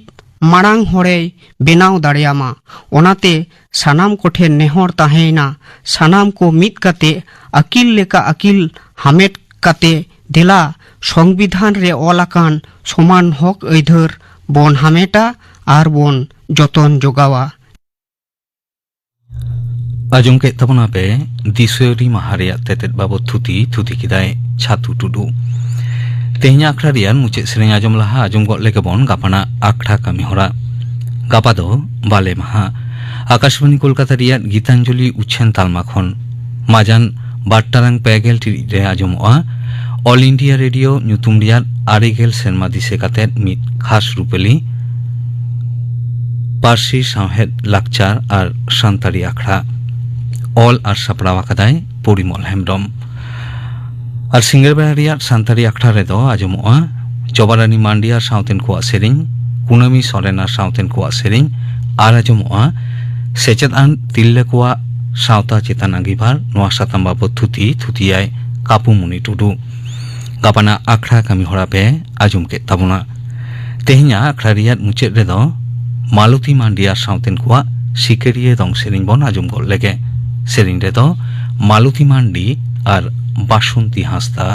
ᱢᱟᱲᱟᱝ ᱦᱚᱲᱮᱭ ᱵᱮᱱᱟᱣ ᱫᱟᱲᱮᱭᱟᱢᱟ᱾ ᱚᱱᱟᱛᱮ ᱥᱟᱱᱟᱢ ᱠᱚᱴᱷᱮᱱ ᱱᱮᱦᱚᱨ ᱛᱟᱦᱮᱸᱭᱮᱱᱟ, ᱥᱟᱱᱟᱢ ᱠᱚ ᱢᱤᱫ ᱠᱟᱛᱮ ᱟᱹᱠᱤᱞ ᱞᱮᱠᱟ ᱟᱹᱠᱤᱞ ᱦᱟᱢᱮᱴ ᱠᱟᱛᱮ ᱫᱮᱞᱟ ᱥᱚᱝᱵᱤᱫᱷᱟᱱ ᱨᱮ ᱚᱞ ᱟᱠᱟᱱ ᱥᱚᱢᱟᱱ ᱦᱚᱠ ᱟᱹᱭᱫᱟᱹᱨ ᱵᱚᱱ ᱦᱟᱢᱮᱴᱟ ᱟᱨ ᱵᱚᱱ ᱡᱚᱛᱚᱱ ᱡᱚᱜᱟᱣᱟ᱾ ᱟᱸᱡᱚᱢ ᱠᱮᱫ ᱛᱟᱵᱚᱱᱟ ᱯᱮ ᱫᱤᱥᱟᱹᱨᱤ ᱢᱟᱦᱟ ᱨᱮᱭᱟᱜ ᱛᱮᱛᱮᱫ ᱵᱟᱵᱚᱛ ᱛᱷᱩᱛᱤ, ᱛᱷᱩᱛᱤ ᱠᱮᱫᱟᱭ ᱪᱷᱟᱛᱩ ᱴᱩᱰᱩ᱾ ᱛᱮᱦᱮᱧᱟᱜ ᱟᱠᱷᱲᱟ ᱨᱮᱭᱟᱜ ᱢᱩᱪᱟᱹᱫ ᱥᱮᱨᱮᱧ ᱟᱸᱡᱚᱢ ᱞᱟᱦᱟ ᱟᱸᱡᱚᱢ ᱜᱚᱫ ᱞᱮᱜᱮ ᱵᱚᱱ ᱜᱟᱯᱟᱱᱟᱜ ᱟᱠᱷᱲᱟ ᱠᱟᱹᱢᱤ ᱦᱚᱨᱟ᱾ ᱜᱟᱯᱟ ᱫᱚ ᱵᱟᱞᱮ ᱢᱟᱦᱟ᱾ ᱟᱠᱟᱥᱵᱟᱱᱤ ᱠᱳᱞᱠᱟᱛᱟ ᱨᱮᱭᱟᱜ ᱜᱤᱛᱟᱧᱡᱚᱞᱤ ᱩᱪᱷᱟᱹᱱ ᱛᱟᱞᱢᱟ ᱠᱷᱚᱱ ᱢᱟᱡᱟᱱ ᱵᱟᱨ ᱴᱟᱲᱟᱝ ᱯᱮ ᱜᱮᱞ ᱴᱤᱲᱤᱡ ᱨᱮ ᱟᱸᱡᱚᱢᱚᱜᱼᱟ ᱚᱞ ᱤᱱᱰᱤᱭᱟ ᱨᱮᱰᱤᱭᱳ ᱧᱩᱛᱩᱢ ᱨᱮᱭᱟᱜ ᱟᱨᱮ ᱜᱮᱞ ᱥᱮᱨᱢᱟ ᱫᱤᱥᱟᱹ ᱠᱟᱛᱮᱫ ᱢᱤᱫ ᱠᱷᱟᱥ ᱨᱩᱯᱟᱹᱞᱤ᱾ ᱯᱟᱹᱨᱥᱤ, ᱥᱟᱶᱦᱮᱫ, ᱞᱟᱠᱪᱟᱨ ᱟᱨ ᱥᱟᱱᱛᱟᱲᱤ ᱟᱠᱷᱲᱟ᱾ ᱚᱞ ᱟᱨ ᱥᱟᱯᱲᱟᱣ ᱟᱠᱟᱫᱟᱭ ᱯᱚᱨᱤᱢᱚᱞ ᱦᱮᱢᱵᱽᱨᱚᱢ᱾ ᱟᱨ ᱥᱤᱸᱜᱟᱹᱲ ᱵᱮᱲᱟ ᱨᱮᱭᱟᱜ ᱥᱟᱱᱛᱟᱲᱤ ᱟᱠᱷᱲᱟ ᱨᱮᱫᱚ ᱟᱸᱡᱚᱢᱚᱜᱼᱟ ᱡᱚᱵᱟᱨᱟᱱᱤ ᱢᱟᱱᱰᱤ ᱟᱨ ᱥᱟᱶᱛᱮᱱ ᱠᱚᱣᱟᱜ ᱥᱮᱨᱮᱧ, ᱠᱩᱱᱟᱹᱢᱤ ᱥᱚᱨᱮᱱ ᱟᱨ ᱥᱟᱶᱛᱮᱱ ᱠᱚᱣᱟᱜ ᱥᱮᱨᱮᱧ, ᱟᱨ ᱟᱸᱡᱚᱢᱚᱜᱼᱟ ᱥᱮᱪᱮᱫ ᱟᱱ ᱛᱤᱨᱞᱟᱹ ᱠᱚᱣᱟᱜ ᱥᱟᱶᱛᱟ ᱪᱮᱛᱟᱱ ᱟᱸᱜᱤᱵᱷᱟᱨ, ᱱᱚᱣᱟ ᱥᱟᱛᱟᱢ ᱵᱟᱵᱚᱛ ᱛᱷᱩᱛᱤ, ᱛᱷᱩᱛᱤᱭᱟᱭ ᱠᱟᱯᱩᱢᱩᱱᱤ ᱴᱩᱰᱩ᱾ ᱜᱟᱯᱟᱱᱟᱜ ᱟᱠᱷᱲᱟ ᱠᱟᱹᱢᱤ ᱦᱚᱨᱟ ᱯᱮ ᱟᱸᱡᱚᱢ ᱠᱮᱫ ᱛᱟᱵᱚᱱᱟ᱾ ᱛᱮᱦᱮᱧᱟᱜ ᱟᱠᱷᱲᱟ ᱨᱮᱭᱟᱜ ᱢᱩᱪᱟᱹᱫ ᱨᱮᱫᱚ ᱢᱟᱞᱚᱛᱤ ᱢᱟᱱᱰᱤ ᱟᱨ ᱥᱟᱶᱛᱮᱱ ᱠᱚᱣᱟᱜ ᱥᱤᱠᱟᱹᱨᱤᱭᱟᱹ ᱫᱚᱝ ᱥᱮᱨᱮᱧ ᱵᱚᱱ ᱟᱸᱡᱚᱢ ᱜᱚᱫ ᱞᱮᱜᱮ᱾ ᱥᱮᱨᱮᱧ ᱨᱮᱫᱚ ᱢᱟᱞᱚᱛᱤ ᱢᱟᱱᱰᱤ ᱟᱨ ᱵᱟᱥᱚᱱᱛᱤ ᱦᱟᱸᱥᱫᱟ᱾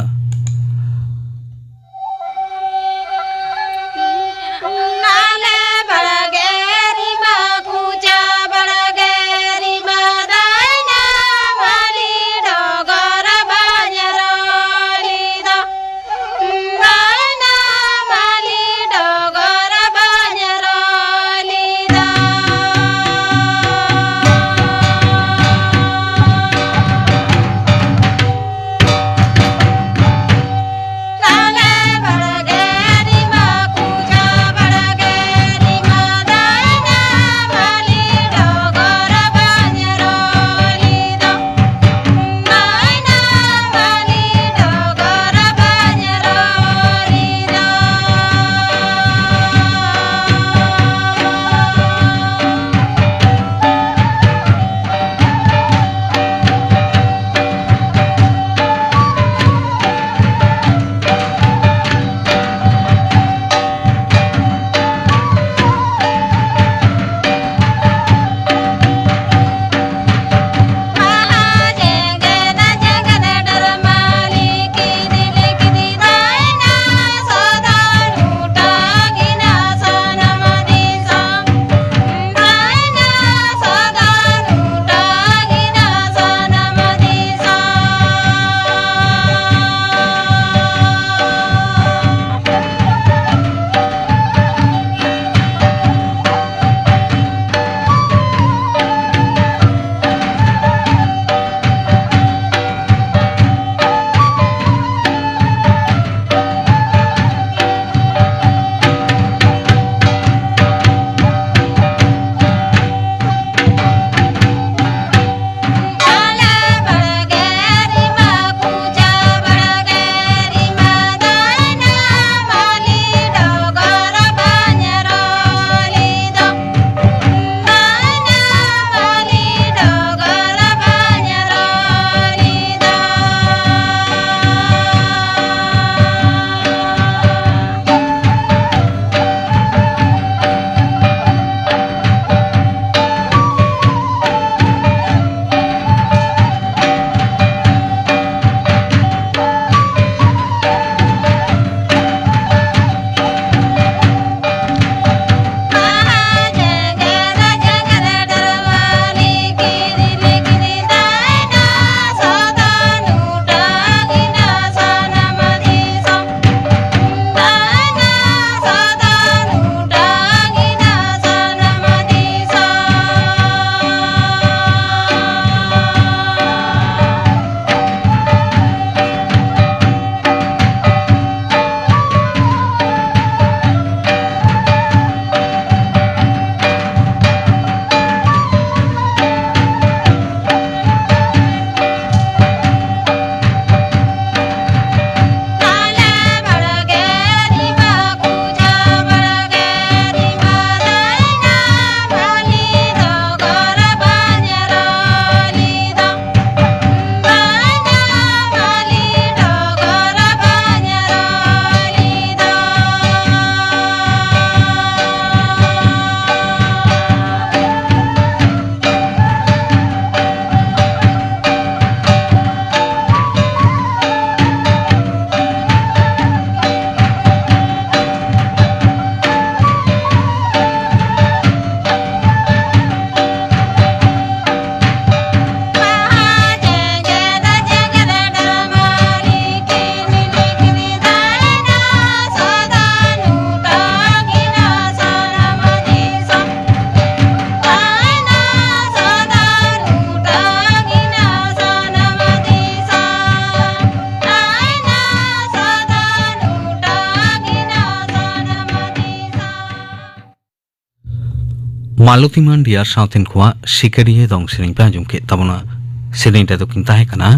ᱢᱟᱞᱚᱛᱤ ᱢᱟᱱᱰᱤ ᱟᱨ ᱥᱟᱶᱛᱮᱱ ᱠᱚᱣᱟᱜ ᱥᱤᱠᱟᱹᱨᱤᱭᱟᱹ ᱫᱚᱝ ᱥᱮᱨᱮᱧ ᱯᱮ ᱟᱸᱡᱚᱢ ᱠᱮᱫ ᱛᱟᱵᱚᱱᱟ᱾ ᱥᱮᱨᱮᱧ ᱨᱮᱫᱚ ᱠᱤᱱ ᱛᱟᱦᱮᱸ ᱠᱟᱱᱟ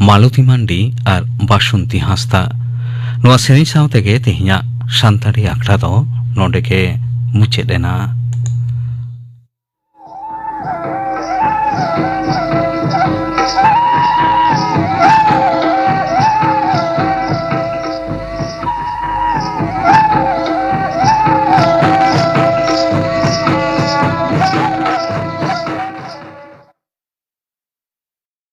ᱢᱟᱞᱚᱛᱤ ᱢᱟᱱᱰᱤ ᱟᱨ ᱵᱟᱥᱚᱱᱛᱤ ᱦᱟᱸᱥᱫᱟ᱾ ᱱᱚᱣᱟ ᱥᱮᱨᱮᱧ ᱥᱟᱶ ᱛᱮᱜᱮ ᱛᱮᱦᱮᱧᱟᱜ ᱥᱟᱱᱛᱟᱲᱤ ᱟᱠᱷᱲᱟ ᱫᱚ ᱱᱚᱰᱮ ᱜᱮ ᱢᱩᱪᱟᱹᱫ ᱮᱱᱟ᱾